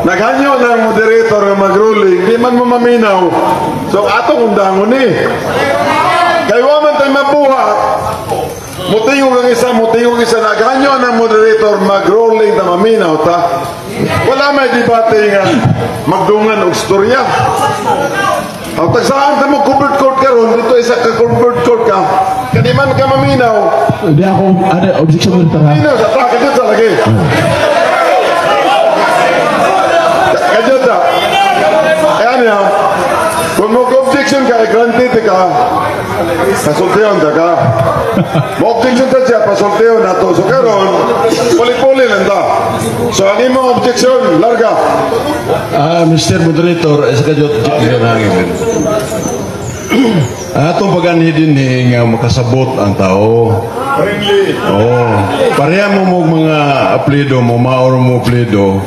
Naghanyo ng moderator nga mag-rolling, di man mo maminaw. So atong undangon ni. Kay wa man tay mabuhat. Mutingog ang isa, mutingog isa. Naghanyo ng moderator mag-rolling ta maminaw ta. Wala may debate nga magdungan og istorya. Ang tagsaan ta mo covered court karon dito isa ka covered court ka. Kadi man ka maminaw. Hindi ako, ano, objection, moderator ha. Minaw sa ta kadyo sa lagi. Kadyo ta. Ayan ya. Kung mo objection ka, granted ka. Pasultiyon ta ka. Mo objection ta siya, pasultiyon na to. So karon, puli-puli lang ta. So ang imong objection, larga. Ah, Mr. Moderator, sa kadyot hangin. Atong paganhi dinhi nga makasabot ang tao. Friendly. Oo. Pareha mo mo mga apelido mo, maor mo apelido.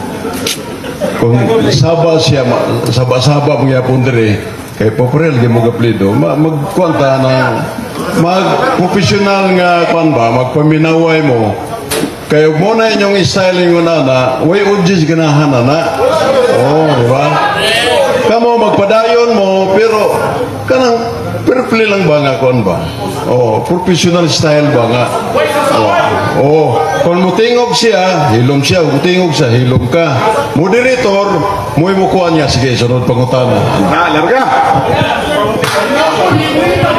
Kung saba siya, saba-saba mo yapon diri, kay paparel gyud mo apelido, magkuan ta na mag-professional nga kuan ba, magpaminaway mo. Kay ug mo na inyong styling mo na na, way audience ganahan na na. Oo, di ba? Kamo magpadayon mo pero kanang fair play lang ba nga kuan ba? Oh, professional style ba nga? Oh, oh, kung mutingog siya, hilom siya, kung mutingog siya, hilom ka. Moderator, mo'y mukuan niya, sige, sunod pangutana. Na, larga.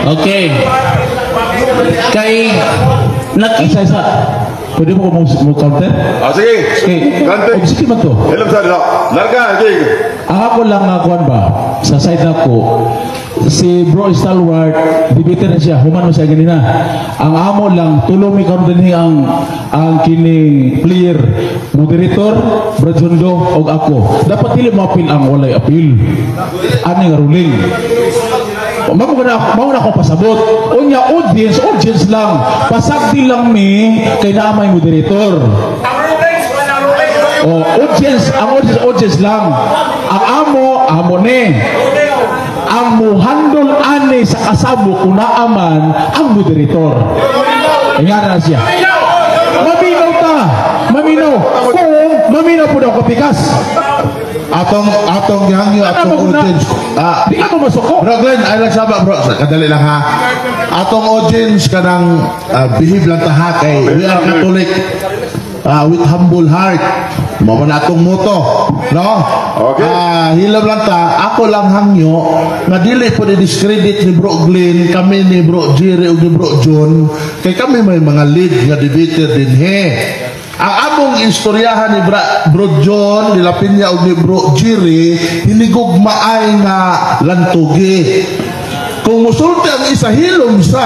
Okay. Kay nakita Isa isa. Pwede mo ko mo counter? Ah, sige. Okay. Gante. Oh, sige man to. Hilom sa dito. Larga, sige. Ang ako lang nga kuan ba sa side nako, si Bro Stalwart debater na siya, human mo siya ganina. Ang amo lang tulo mi karon dinhi ang kini player, moderator, Bro Jundo og ako. Dapat dili mo appeal ang walay appeal ani nga ruling. Mao na ako pasabot. Unya audience, audience lang. Pasagdi lang mi kay naa may moderator. Oh, audience, ang audience, audience lang. Ang amo, amo ni. Ang muhandol ani sa kasabo kung naaman ang moderator. Ingana na siya. Maminaw ta. Maminaw. Kung maminaw po daw kapikas. Atong gihangyo Ano atong mo na? audience. Ah, Di ka mo masuko. Bro Glenn, ay lang saba, bro. Kadali lang ha. Atong audience kanang behave lang ta ha kay we are Catholic with humble heart. Mao man atong motto, no? Okay. Ah, hilom lang ta. Ako lang hangyo nga dili po di-discredit ni Bro Glenn, kami ni Bro Jerry ug ni Bro John kay kami may mga lead nga debater dinhi. Ang among istoryahan ni Bro John, ni Lapinya ug ni Bro Jerry, hinigugmaay nga lantugi. Kung musulti ang isa, hilom sa.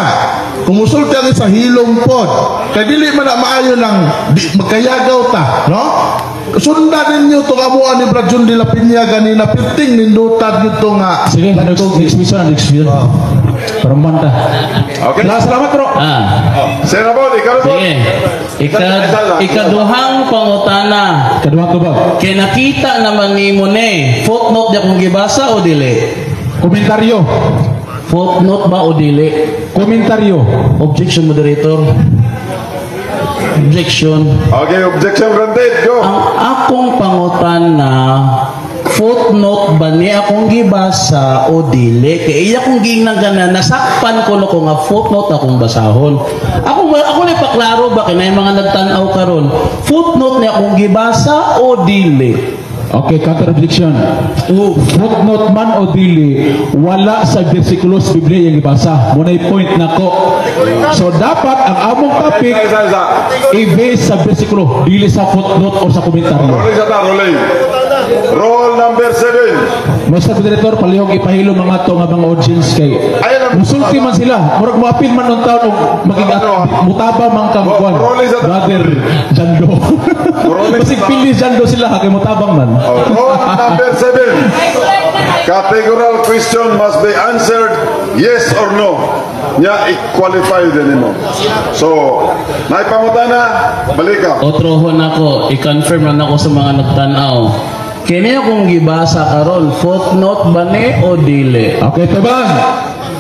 Kung musulti ang isa, hilom pod. Kay dili man na maayo lang di, magkayagaw ta, no? Sundan ninyo itong amuan ni Brad John de la Peña ganina, pirting nindutad nito nga Sige, next question, next question. Para manta. Okay. Salamat, bro. Ah, Sir Rabon, ikaw Rabon. sige. Ikaduhang pangutana. Kaduha ko ba? Kay nakita naman nimo ni, footnote di akong gibasa o dili? Komentaryo. Footnote ba o dili? Komentaryo. Objection, moderator. Objection. Okay, objection granted. Go. Ang akong pangutana, footnote ba ni akong gibasa o dili? Kay iya kong giingnan gana, nasakpan ko no ko nga footnote akong basahon. Ako na paklaro ba kay naay mga nagtan-aw karon. Footnote ni akong gibasa o dili? Okay, counter objection. Footnote man o dili, wala sa bersikulo sa Biblia yung gibasa. Muna'y point nako. So dapat ang among topic Isa, isa, isa. I-base sa bersikulo, dili sa footnote o sa komentaryo. Rolling sa ta, rolling. Roll number 7. Mr. Moderator, palihog ipahilo mga to nga mga audience kay Ayun ang- musulti man sila. Murag moapil man ng taon og maging mutaba man kang Oh, kwan. rolling sa- Brother Jando. Rolling Basig sa- pili Jando sila kay mutabang man. Oh, roll number 7. Categorical question must be answered yes or no. Nya i-qualify din mo. So, naipangutana, balik ka. Otrohon ako, i-confirm lang ako sa mga nagtan-aw. Kini akong gibasa karon, footnote ba ni o dili? Okay, tabang.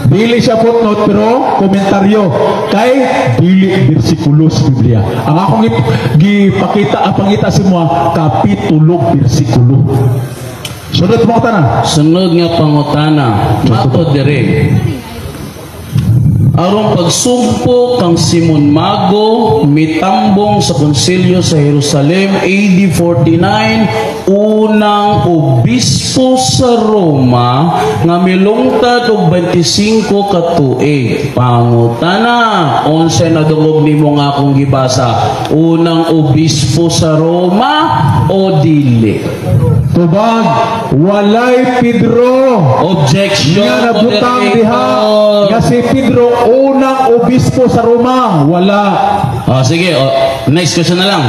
Dili siya footnote pero komentaryo kay dili bersikulo sa Biblia. Ang akong gipakita ang pangita sa mo kapitulo bersikulo. Sunod mo ta. Sunod nga pangutana, mato dire. Aron pagsugpo kang Simon Mago, mitambong sa konsilyo sa Jerusalem AD 49, unang obispo sa Roma nga milungtad og 25 ka tuig. Pangutana, unsay nadungog nimo nga akong gibasa? Unang obispo sa Roma o dili? Tubag, walay Pedro. Objection, Nga nabutang diha moderator. nga si Pedro unang obispo sa Roma. Wala. Oh, sige, oh, next question na lang.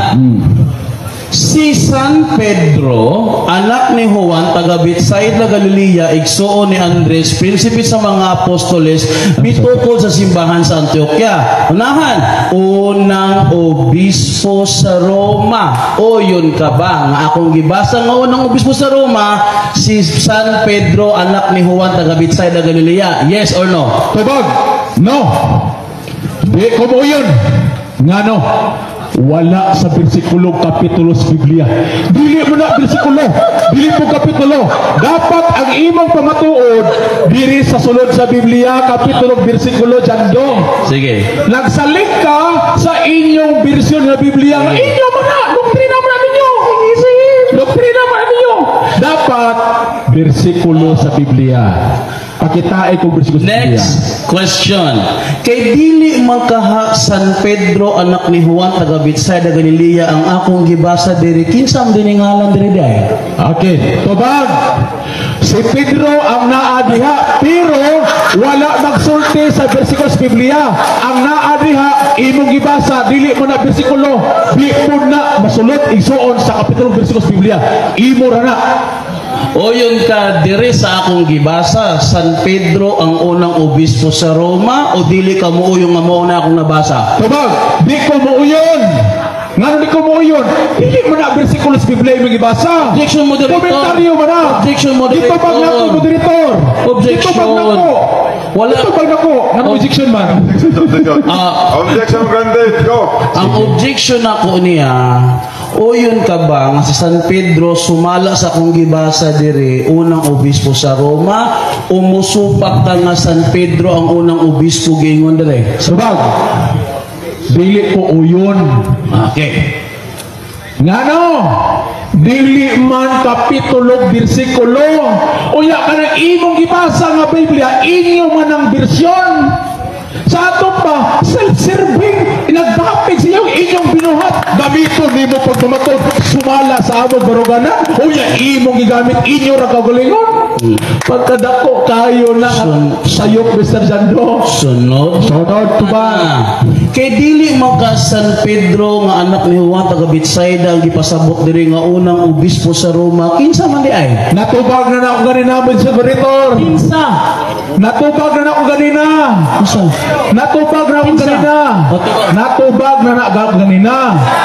Si San Pedro, anak ni Juan, taga Bethsaida, Galilea, igsuon ni Andres, prinsipe sa mga apostoles, mitukod sa simbahan sa Antioquia. Unahan, unang obispo sa Roma. O yun ka ba? Nga akong gibasa nga unang obispo sa Roma, si San Pedro, anak ni Juan, taga Bethsaida, Galilea. Yes or no? Tubag. No. Di ko moyun. Ngano? Wala sa bersikulo, kapitulo sa Biblia. Dili mo na bersikulo. Dili mo kapitulo. Dapat ang imong pamatuod diri sa sulod sa Biblia, kapitulo, bersikulo, jandong. Sige. Nagsalig ka sa inyong bersyon ng Biblia. Nga inyo mo na! Doktrina mo na ninyo! Doktrina mo na ninyo! Dapat bersikulo sa Biblia. Pakitain kung bersikulo sa Biblia. Next question. Kay dili man kaha San Pedro, anak ni Juan, taga Bethsaida, Galilea, ang akong gibasa diri, kinsa ang diningalan diri day? Okay, tubag. Si Pedro ang naa diha, pero wala magsulti sa bersikulo sa Biblia. Ang naa diha imong gibasa, dili mo na bersikulo, di mo na masulot, igsuon, sa kapitulo, bersikulo sa Biblia. Imo ra na. O yun ka diri sa akong gibasa, San Pedro ang unang obispo sa Roma, o dili ka mo yung nga mao na akong nabasa? Tubag, di ko muuyon. Ngano di ko muuyon? Dili mo na bersikulo sa Biblia imong gibasa. Objection, moderator. Komentaryo mo na. Objection, moderator. Gitubag nako, moderator. Objection. Gitubag nako. Wala. Gitubag nako. Ngano objection man? Objection. Ah. Objection granted. Go. Ang objection nako niya, o yun ka ba nga si San Pedro sumala sa akong gibasa diri unang obispo sa Roma, o musupak ka nga San Pedro ang unang obispo giingon diri? Tubag. Dili ko uyon. Okay. Ngano? Dili man kapitulo, bersikulo. Unya kanang imong gibasa nga Biblia, inyo man ang bersyon. Sa ato pa, self-serving, nagdapig sa iyong inyong binuhat. Gamiton nimo pagpamatod, sumala sa among baruganan. Unya imong gigamit inyo ra kaugalingon. Pagkadako kayo na sayop, Mr. Jando. Sunod. Sunod, tubag. Ah, kay dili man ka San Pedro nga anak ni Juan taga Bethsaida ang gipasabot diri nga unang obispo sa Roma, kinsa man di ay? Natubag na na ako ganina, Mr. Moderator. Kinsa? Natubag na na ako ganina. Kinsa? Natubag na ako Kinsa? ganina. O, tubag. Natubag na na ako ganina.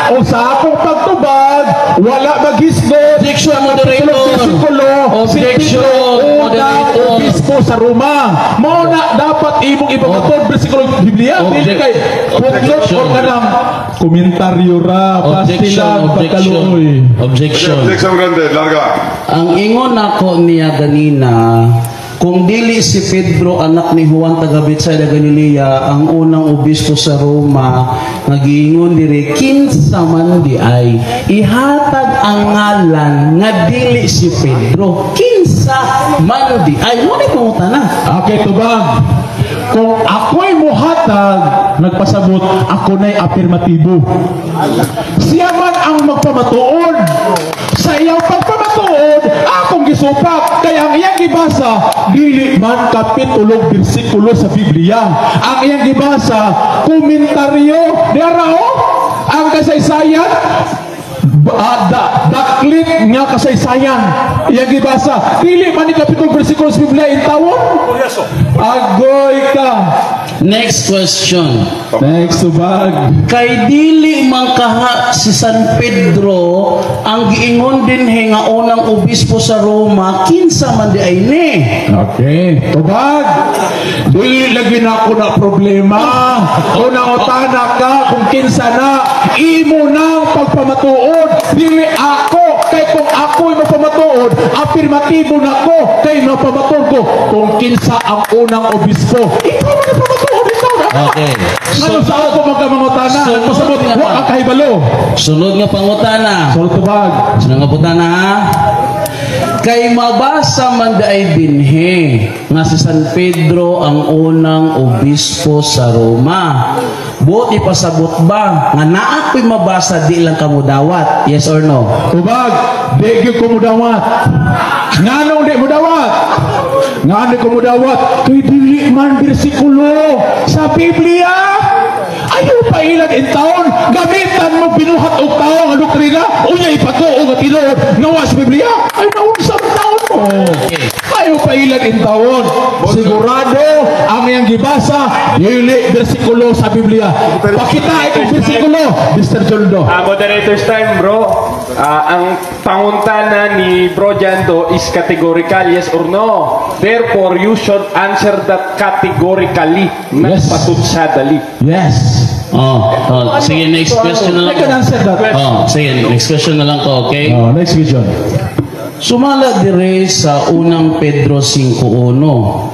O sa akong pagtubag, wala maghisgot. Objection, moderator. Bersikulo, si Objection, Pedro, unang moderator. obispo sa Roma. Mao na dapat imong ipamatuod bersikulo Biblia. Dili kay footnote Objection. or kanang komentaryo ra. Objection, Pastilan, objection. pagkaluoy. Objection. Objection granted. Larga. Ang ingon nako niya ganina, kung dili si Pedro anak ni Juan taga Bethsaida, Galilea ang unang obispo sa Roma nga giingon diri, kinsa man di ay? Ihatag ang ngalan nga dili si Pedro, kinsa man di ay? Mo ni pangutana. Okay, tubag. Kung ako'y muhatag, nagpasabot, ako na'y apirmatibo. Siya man ang magpamatuod. Sa iyang pagpamatuod, akong gisupak. Kaya ang iyang gibasa, dili man kapitulo, bersikulo sa Biblia. Ang iyang gibasa, komentaryo, diara o, ang kasaysayan, daklit nga kasaysayan iyang gibasa, dili man ni kapitulo, bersikulo sa Biblia intawon. Agoy ka. Next question. Next, tubag. Kay dili man kaha si San Pedro ang giingon dinhi nga unang obispo sa Roma, kinsa man di ay ni? Okay, tubag. Dili lagi na ako na problema. Una utana ka kung kinsa na, imo nang pagpamatuod, dili ako. Kay kung ako'y magpamatuod, afirmatibo na ko, kay mapamatuod ko kung kinsa ang unang obispo. Ikaw man ang pamatuod ikaw na. Okay. Ano sa ako magkamangutana? Sunod Pasabot, nga wa ka kahibalo. Sunod nga pangutana. Sunod, tubag. Sunod nga pangutana ha. Kay mabasa man daay dinhi nga si San Pedro ang unang obispo sa Roma. Buot ipasabot ba nga naa ko'y mabasa, di lang kamo dawat? Yes or no? Tubag, di gyud ko mudawat. Nganong di mudawat? Ngano ko mudawat? Kay dili man bersikulo sa Biblia. Ayaw pa ilan in taon, gamitan mo. Binuhat og tao nga doktrina, unya ipatuo nga tinuod nga wa sa Biblia. Ay, naunsang taon mo? Ayaw pa ilan intawon. Sigurado ang iyang gibasa dili bersikulo sa Biblia. Pakita itong bersikulo, Mr. Joldo. Moderator's time, bro. Ang pangutana ni Bro Jando is categorical, yes or no. Therefore, you should answer that categorically, not patunsadali. Yes. Oh, sige, next question na lang I can ko. Answer that. Oh, sige, next question na lang ko, okay? Oh, next question. Sumala dire sa Unang Pedro 5.1.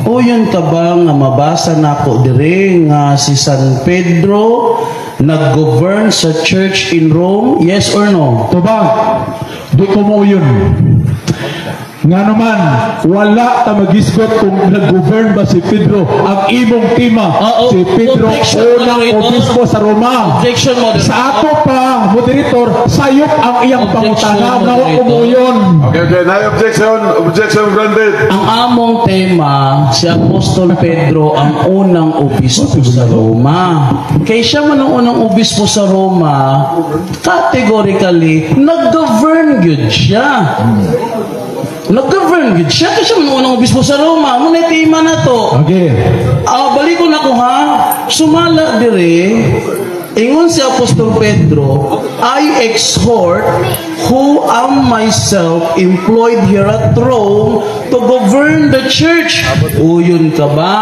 O yun ka ba nga mabasa nako dire nga si San Pedro nag-govern sa church in Rome? Yes or no? Tubag, di ko mo yun. Nga naman, wala ta magisgot kung nag-govern ba si Pedro. Ang imong tema, Oo, si Pedro objection, unang moderator. Obispo sa Roma. Objection, moderator. Sa ato pa, moderator, sayop ang iyang Objection, pangutana nga wa moderator. Umuyon. Okay. Na objection. Objection granted. Ang among tema, si Apostol Pedro ang unang obispo sa Roma. Kay siya man ang unang obispo sa Roma, categorically, nag-govern gyud siya. Nag-govern gyud siya kasi siya man ang unang obispo sa Roma. Muna tema na to. Okay. Ah, balik ko na ko ha. Sumala dire, ingon si Apostol Pedro, "I exhort who am myself employed here at Rome to govern the church." Uyon ka ba?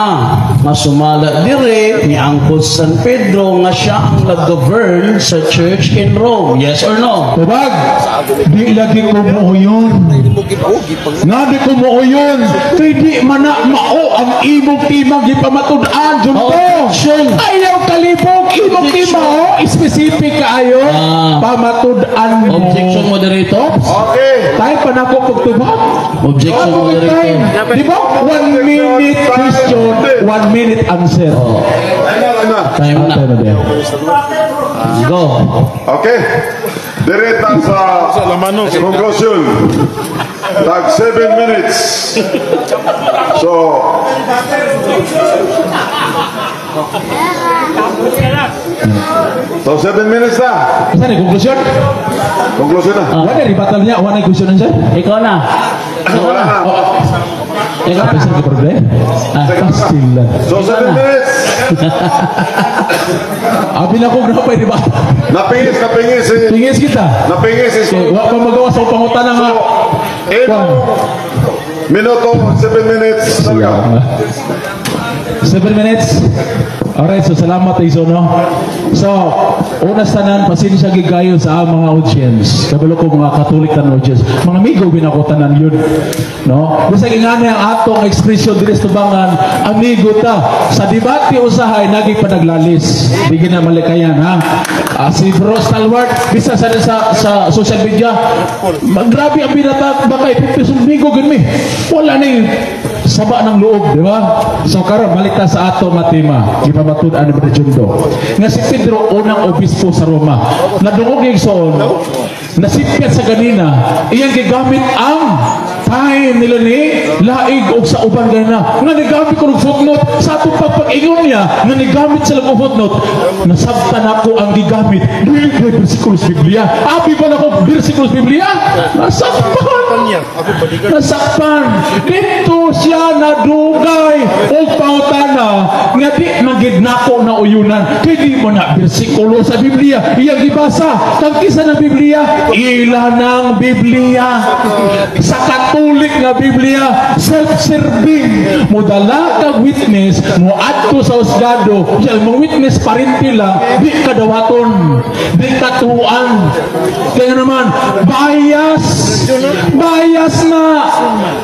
Masumala dire ni Angkol San Pedro nga siya ang nag-govern sa church in Rome. Yes or no? Tubag, di lagi ko muuyon. Nga di ko muuyon. Kay di man na mao ang imong timang gipamatud-an. Junto. Objection. Ayaw kalibog, imong tema oh. Specific kaayo. Ah. Pamatud-an mo. Objection, moderator. Okay. Time pa na ako pagtubag. Objection, Ako moderator. time. Di ba? 1 minute question, 1 minute answer. Ano na? Time na. Time na din. Go. Okay. Direta sa conclusion. Tag 7 minutes. So, 7 minutes na. Saan yung conclusion? Conclusion na. Wala na rebuttal niya. Wala na question niya. Ikaw na. Wala na. Ikaw na. Saan ka problema? Ah. Pastilan. So, 7 minutes. Abi na ko grabe, di ba? Napingis si Tingis kita. Napingis si Okay, wa pa magawa sa pangutana nga. Eno minuto, 7 minutes. Talaga. 7 minutes. Alright, so salamat Iso, no? So, una sa tanan, pasensya gid kayo sa among mga audience. Kabalo ko mga Katolik tan audience. Mga amigo binako tanan yun. No? Bisag ingani ang atong ekspresyon diri sa tubangan, amigo ta. Sa debate usahay nagi pa naglalis. Di gina malikayan ha. Si Bro Stalwart, bisa sa social media, grabe ang binata baka ipipisong migo gud mi. Wala ni saba ng loob, di ba? So karon balik ta sa ato nga tema, gipamatud-an ni Brother Jundo. Nga si Pedro unang obispo sa Roma. Nadungog yung soon, nasipyat sa ganina, iyang gigamit ang time nila ni Laig og sa uban ganina. Nga nigamit ko ng footnote sa atong pagpag-ingon niya, nga nigamit sila og footnote, nasabtan ako ang gigamit. Dili kay bersikulo sa Biblia. Abi ba nako bersikulo sa Biblia? Nasakpan. Nasakpan. Dito siya nadugay og pangutana nga di magid nako na uyunan kay di mo na bersikulo sa Biblia iyang gibasa. Kang kisa ng Biblia, ila ng Biblia, sa Katolik nga Biblia, self-serving. Modala kag witness mo adto sa husgado, yan mong witness parinti lang, di ka dawaton, di ka tuan. Kaya naman bias, bias na.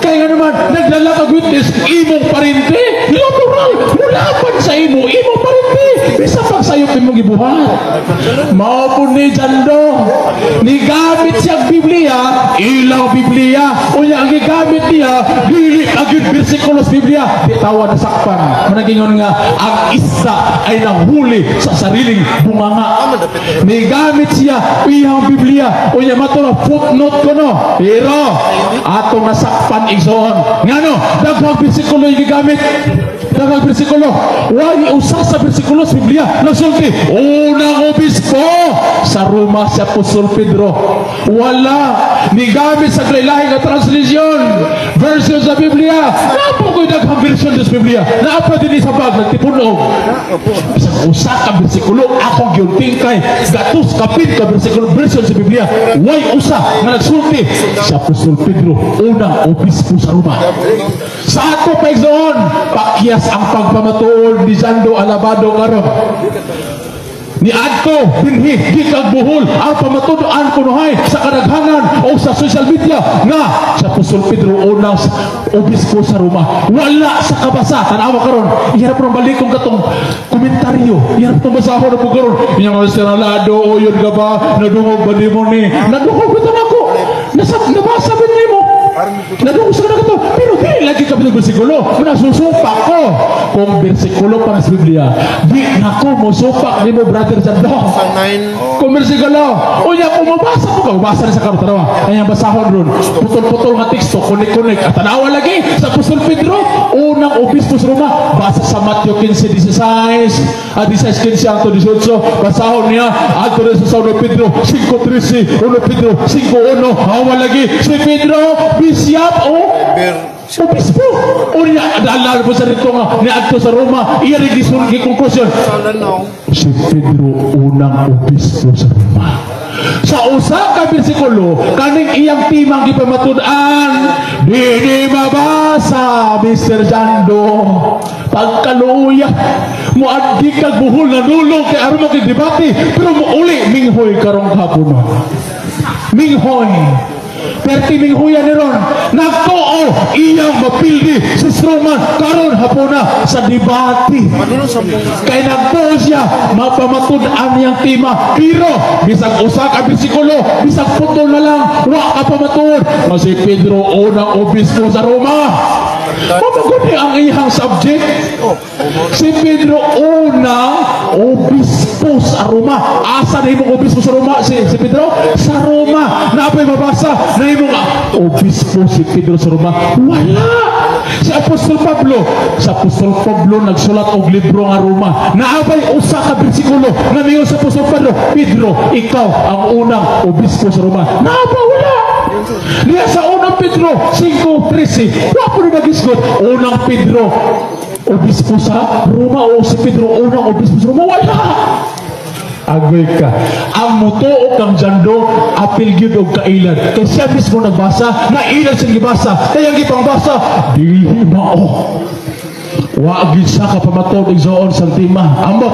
Kaya naman nagdala kag witness, imong parinti, natural mulaban sa imo, imong parinti, bisa pag sayop imong gibuhat. Mao po ni Jando, ni gamit siya ang Biblia, ilaw Biblia. Unya ang gigamit niya dili agud bersikulo sa Biblia. Bitawa nasakpan. Managingon nga ang isa ay nahuli sa sariling bunganga. Ni gamit siya iyang Biblia, unya mato na footnote ko no, pero atong nasakpan, igsoon, ngano daghang bersikulo yung gigamit, daghang bersikulo. Why usa sa bersikulo sa Biblia nagsulti unang obispo sa Sa Roma si Apostol Pedro. Wala. Nigamit sa lahi nga translation. Version sa Biblia. Naa pa ko'y daghang version sa Biblia. Naa pa din sa bag, nagtipunog. Bisag usa ka bersikulo, akong giunting kay gatos kapin ka bersikulo version sa Biblia. Way usa nga nagsulti si Apostol Pedro unang obispo sa Roma. Sa ato pa, igsoon, pakyas ang pagpamatuod ni Jando Alabado karon. Ni adto dinhi gikan Bohol ang pamatud-an kunuhay sa kadaghanan o sa social media nga sa Apostol Pedro unang obispo sa Roma. Wala sa kabasa. Tanawa karon, ihirap rong balikong katong komentaryo. Ihirap tong basahon na po karon. Inyong mga sinalado, o yun ka ba? Nadungog ba nimo ni? Nadungog ba ito nako? Nasa, nabasa ba nimo? Nadungog sa kanang kato. Pero di lagi ka ng bersikulo. Nasusupak ko. Kung bersikulo para sa Biblia, di nako mosupak nimo, Brother Jando. Kung bersikulo, unya kung mabasa ko ka, mabasa na sa karon, tanawa. Ay ang basahon ron. Putol-putol nga teksto, kunik-kunik. At tanawa lagi sa Apostol Pedro, unang obispo sa Roma, basa sa Mateo 15:16, at 16:15 hangtod 18, basahon niya, adto rin sa 1 Pedro 5:13, 1 Pedro 5:1, hawa lagi, si Pedro, bishop o obispo. Unya, adala po sa rito nga, niadto sa Roma, iya rin gisun, gi-conclusion, si Pedro unang obispo sa Roma. Sa usa ka bersikulo, kaning iyang timang gipamatud-an, dili mabasa, Mr. Jando. Pagkaluya, muadgi kag Bohol na nulong kay aron mo debate, pero muuli minghoy karong hapon. Minghoy. Perti minghuya ni ron. Nagtuo iyang mapildi si Strongman karon hapona sa debate. Kay nagtuo siya mapamatud-an niyang tema. Pero bisag usa ka bersikulo, bisag putol na lang, wa ka pamatuod. Nga si Pedro unang obispo sa Roma. Mamaguni ang iyang subject. Si Pedro unang obispo sa Roma. Asa na imong obispo sa Roma? Si Pedro? Sa Roma. Napay mabasa na imong obispo si Pedro sa Roma? Wala. Si Apostol Pablo, sa Apostol Pablo nagsulat og libro nga Roma. Naabay usa ka bersikulo nga miingon sa Apostol Pablo, "Pedro, ikaw ang unang obispo sa Roma." Naaba wala. Niya sa Unang Pedro 5:13, wa po na nagisgot, unang Pedro, obispo sa Roma o si Pedro unang obispo sa Roma. Wala. Agoy ka. Ang mutuo kang Jando, apil gyud og kailad. Kay siya mismo nagbasa, na ilad siya gibasa. Kaya ang gipangbasa, dili mao. Wa gyud siya kapamatuod, igsoon, sa tema. Ambot.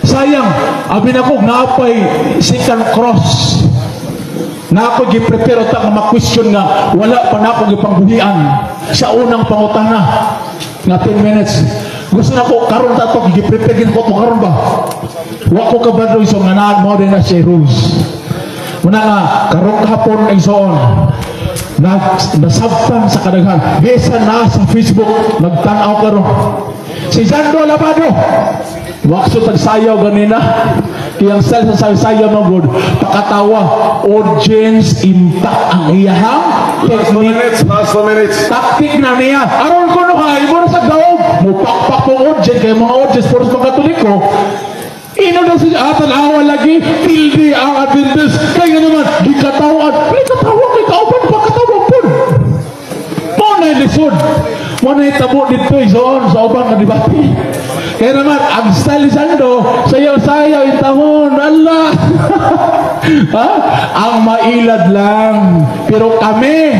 Sayang, abi nako naapay second cross. Na ako gi-prepare ta nga ma-question nga wala pa na ako gipangbuhian sa unang pangutana nga 10 minutes. Gusto na ko karon ta to gi-prepare gid ko to karon ba. Wa ko kabalo so nga naa mo din na siya rules. Muna nga karong hapon, igsoon, na nasabtan sa kadaghan. Bisan na sa Facebook nagtan-aw karon. Si Jando Alabado. Wakso tagsayaw ganina. Kiyang style sa sayaw magod. Pakatawa. Audience impact ang iyahang Last 2 technique. Minutes, last 2 minutes. Taktik na niya. Aron ko no kay mo na sa daog. Mupakpak kong audience kay mga audience puros mga Katoliko. Ino na siya atan awa lagi pildi ang Adventist. Kaya nga naman gikatawan. Di katawa kay kauban pa katawa pud. Mo na lisod. Mo na tabo dito igsoon sa ubang nga debate. Kaya naman, ang style ni Jando, sayaw-sayaw intahon, Allah! Ha? Ang mailad lang. Pero kami,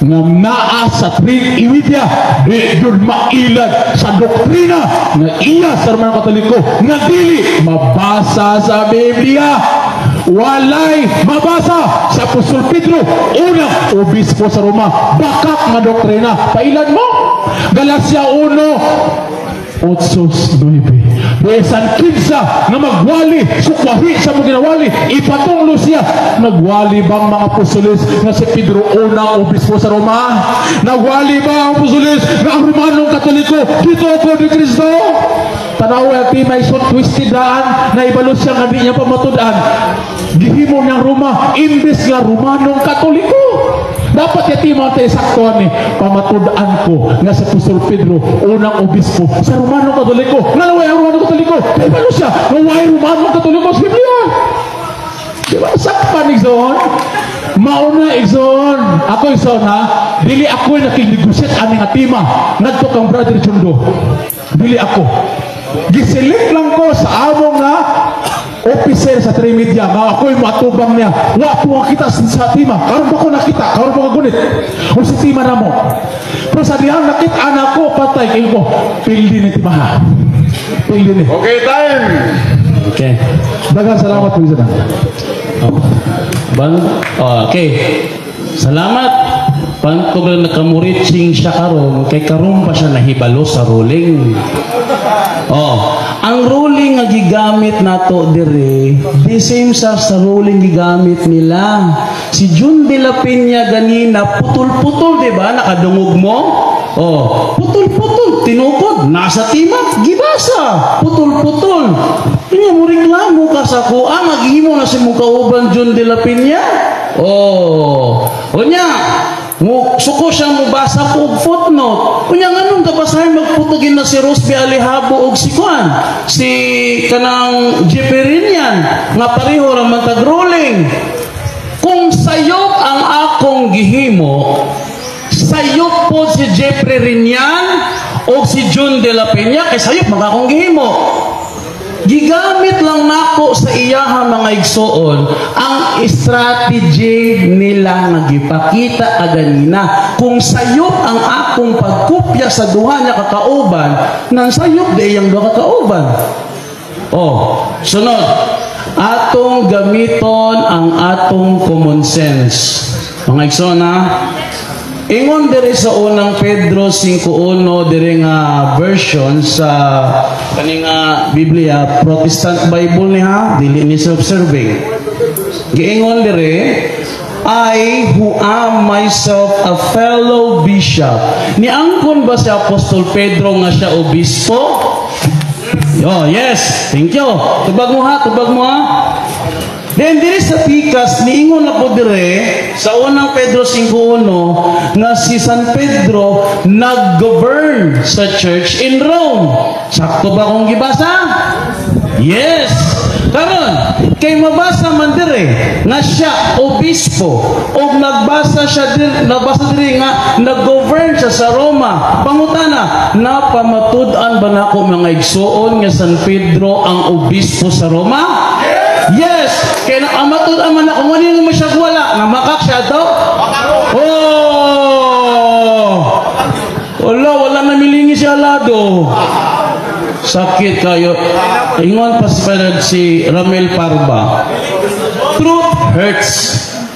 nga naa sa Trinidad, di yun mailad sa doktrina nga iya sa mga Katoliko nga dili mabasa sa Biblia. Walay mabasa sa Apostol Pedro unang obispo sa Roma. Bakak nga doktrina. Pailan mo Galacia 1:8-9. Bisan kinsa nga magwali, sukwahi sa mga ginawali, ipatunglo siya. Nagwali bang mga apostoles nga si Pedro unang obispo sa Roma? Nagwali ba ang apostoles nga ang Romanong Katoliko dito ako ni Kristo? Tanawa ang may so twisted daan na ibalo siya nga di niya pamatud-an. Gihimo niyang Roma, imbes nga Romanong Katoliko. Dapat yati mga tayo saktuan ni pamatud-an ko nga sa Apostol Pedro unang obispo sa Romano Katoliko. Nga naway ang Romano Katoliko. Kay balo siya, naway Romano Katoliko sa Biblia. igsoon. Mauna, igsoon. Ako, igsoon, ha. Dili ako nakig-negotiate ani nga tema ngadto kang Brother Jundo. Dili ako. Giselect lang ko sa amo nga officer sa Trimedia nga ako'y moatubang niya. Wa po kita sa tema. Karon pa ko nakita, karon pa ko gunit. O si tema na mo. Pero sa dihang nakita na ko, patay kayo ko. Pildi ni timaha. Pildi ni. Okay, time. Okay. Daghang salamat po isa na. Ban okay. Salamat. Pantog lang nakamuritsing siya karon kay karon pa siya nahibalo sa ruling. Oh, ang ruling nga gigamit nato dire, the same sa ruling gigamit nila. Si Jun de la Peña ganina putol-putol, di ba? Nakadungog mo? Oh, putol-putol, tinukod, nasa tema, gibasa, putol-putol. Kanya mo reklamo ka sa kuha, maghimo na si mong kauban Jun de la Peña. Oh, unya, mo suko siya mo basa po og footnote. Unya, nganong gabasahin magputugin na si Rosby Alejabo og si Kuan, si kanang Jeperinian nga pareho ra man tag ruling. Kung sayop ang akong gihimo, sayop po si Jeffrey Rinian o si Jun de la Peña kay sayop mga akong gihimo. Gigamit lang nako sa iyaha, mga igsoon, ang strategy nila nga gipakita kaganina. Kung sayop ang akong pagkopya sa duha niya kakauban, nang sayop di iyang duha kakauban. Oh, sunod. Atong gamiton ang atong common sense. Mga igsoon ha, ingon diri sa Unang Pedro 5.1 diri nga version sa kani nga Biblia, Protestant Bible ni ha, dili ni self-serving. Giingon diri, "I who am myself a fellow bishop." Niangkon ba si Apostol Pedro nga siya obispo? Oh, yes. Thank you. Tubag mo ha, tubag mo ha. Then diri sa pikas niingon na po dire sa Unang Pedro 5.1 nga si San Pedro nag-govern sa church in Rome. Sakto ba kung gibasa? Yes. Karon, kay mabasa man dire nga siya obispo o nagbasa siya dir, nabasa dire nga nag-govern siya sa Roma. Pangutana, napamatud-an ba nako, mga igsoon, nga San Pedro ang obispo sa Roma? Yes! Kaya na matud-an man ako, ngano mo siya wala? Nga makak siya to? Oh! Wala, wala na milingi si Alado. Sakit kayo. Ingon pa si Ramel Parba. "Truth hurts,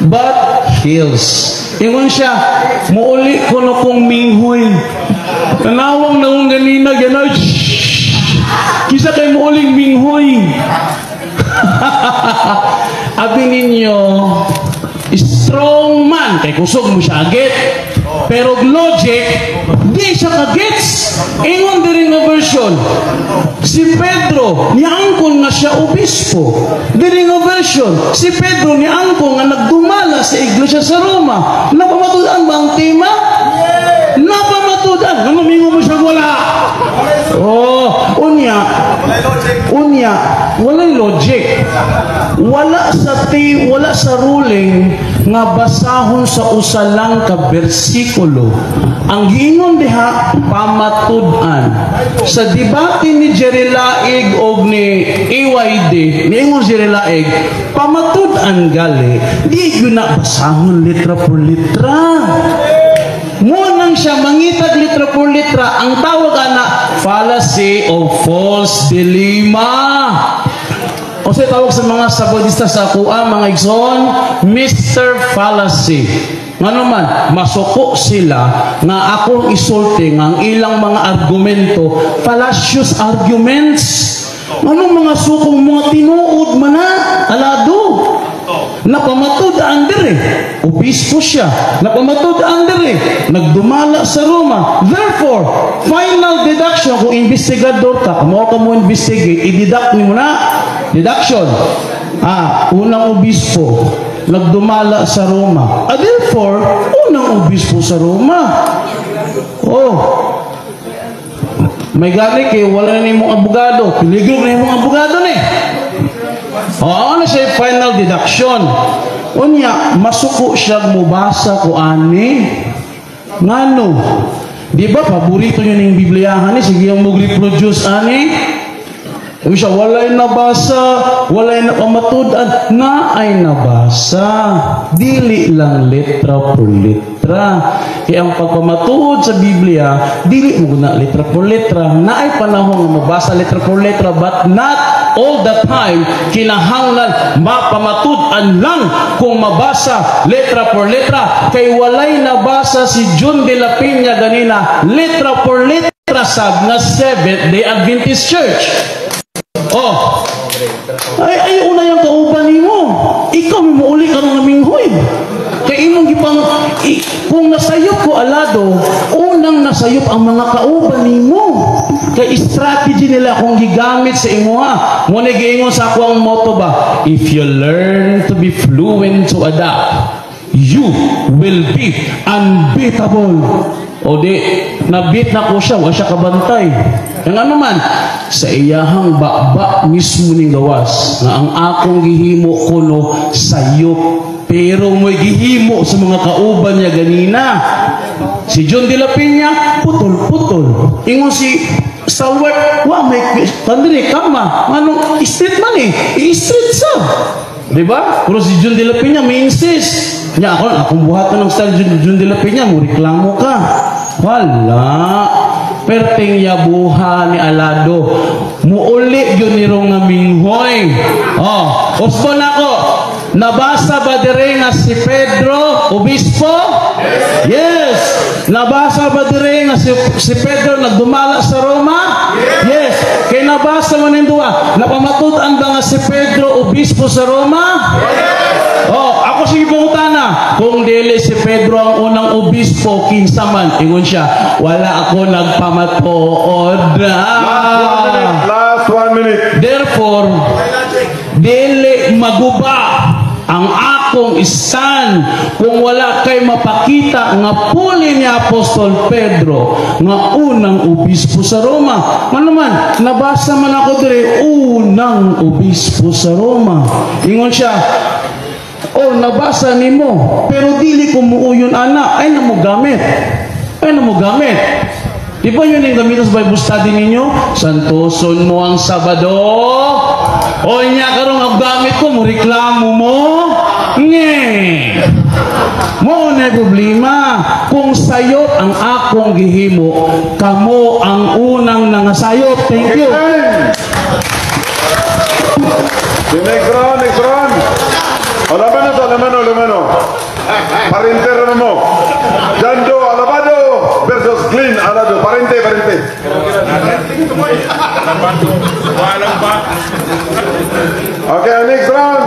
but heals." Ingon siya, muuli ko na kong minghoy. Tanawang na kong ganina, gano'n. Kisa kay muuling minghoy. Abi ninyo, strong man, kay kusog mo siya agit. Pero logic, di siya kagets. Ingon diri nga version, si Pedro, niangkon nga siya obispo. Diri nga version, si Pedro niangkon nga nagdumala sa iglesia sa Roma. Napamatud-an ba ang tema? Napamatud-an. Nga mamingo mo siya wala. Oh, unya, unya, walay logic. Wala sa ruling nga basahon sa usa lang ka bersikulo. Ang giingon diha, pamatud-an. Sa debate ni Jerry Laig og ni AYD, niingon si Jerry Laig, pamatud-an gali, di gyud na basahon litra por litra. Mo nang siya mangitag litra por litra, ang tawag ana fallacy of false dilemma. O sa tawag sa mga sabadista sa akuha, mga igsoon, Mr. Fallacy. Ngano man, masuko sila nga akong isulti nga ang ilang mga argumento, fallacious arguments. Anong mga sukong mga tinuod man na, alado. Napamatud-an dire. Obispo siya. Napamatud-an dire. Nagdumala sa Roma. Therefore, final deduction, kung investigador ka, kung ka mo investigate, i-deduct nimo na. Deduction. Ah, unang obispo, nagdumala sa Roma. Ah, therefore, unang obispo sa Roma. Oh, may gani kay wala na nimong abogado. Peligro na nimong abogado ni. Oh, ano siya final deduction? Unya, masuko siya mubasa ko ani. Ngano? Di ba paborito niyo ning Bibliyahan ni? Sige yung mag-reproduce ani. Sabi siya, walay nabasa, walay napamatud-an, na ay nabasa. Dili lang letra por letra. Kaya ang pagpamatuod sa Biblia, dili mo na letra por letra. Na ay panahon nga mabasa letra por letra, but not all the time, kinahanglan mapamatud-an lang kung mabasa letra por letra. Kay walay nabasa si Jun de la Peña ganina, letra por letra sab na Seventh Day Adventist Church. Oh. Ay, ay una yung kauban nimo. Ikaw may muuli karon nga minghoy. Kay imong gipang kung nasayop ko alado, unang nasayop ang mga kauban nimo. Kay strategy nila kung gigamit sa imuha. Mo na giingon sa ako ang motto ba, if you learn to be fluent to adapt, you will be unbeatable. O di, nabit na ko siya, wa siya kabantay. Ang ano man, sa iyahang baba mismo ning gawas, nga ang akong gihimo kuno sayop, pero mo'y gihimo sa mga kauban niya ganina. Si John de la Peña, putol-putol. Ingon si Stalwart, wa may tandiri kama. Anong street man eh, i-street sa. Di ba? Pero si John de la Peña may insist. Nya ako, akong buhaton ng style John de la Peña, mo reklamo ka. Wala. Perting yabuha ni Alado. Muuli yun ni nga minghoy. Oh, usbon ako. Nabasa ba dire nga si Pedro obispo? Yes. Nabasa ba dire nga si Pedro nagdumala sa Roma? Yes. Kay nabasa man ning duha. Napamatud-an ba nga si Pedro obispo sa Roma? Yes. Oh, ako sige pangutana. Kung dili si Pedro ang unang obispo, kinsa man, ingon siya, wala ako nagpamatuod. Last 1 minute. Last 1 minute. Therefore, dili maguba ang akong stand kung wala kay mapakita nga puli ni Apostol Pedro nga unang obispo sa Roma. Ano man, nabasa man ako dire unang obispo sa Roma. Ingon siya, oh, nabasa nimo, pero dili ko muuyon ana, ay na mo gamit. Ay na mo gamit. Di ba yun yung gamitin sa Bible study ninyo? Santoson mo ang Sabado. O niya karong ang gamit ko, mo reklamo mo. Nge. Mo na problema. Kung sayop ang akong gihimo, kamo ang unang nangasayop. Thank you. The next round, next round. O, laban na to, laban na, laban na. Parente na mo. Jando Alabado versus Glenn Alado. Parente, parente. Okay, next round.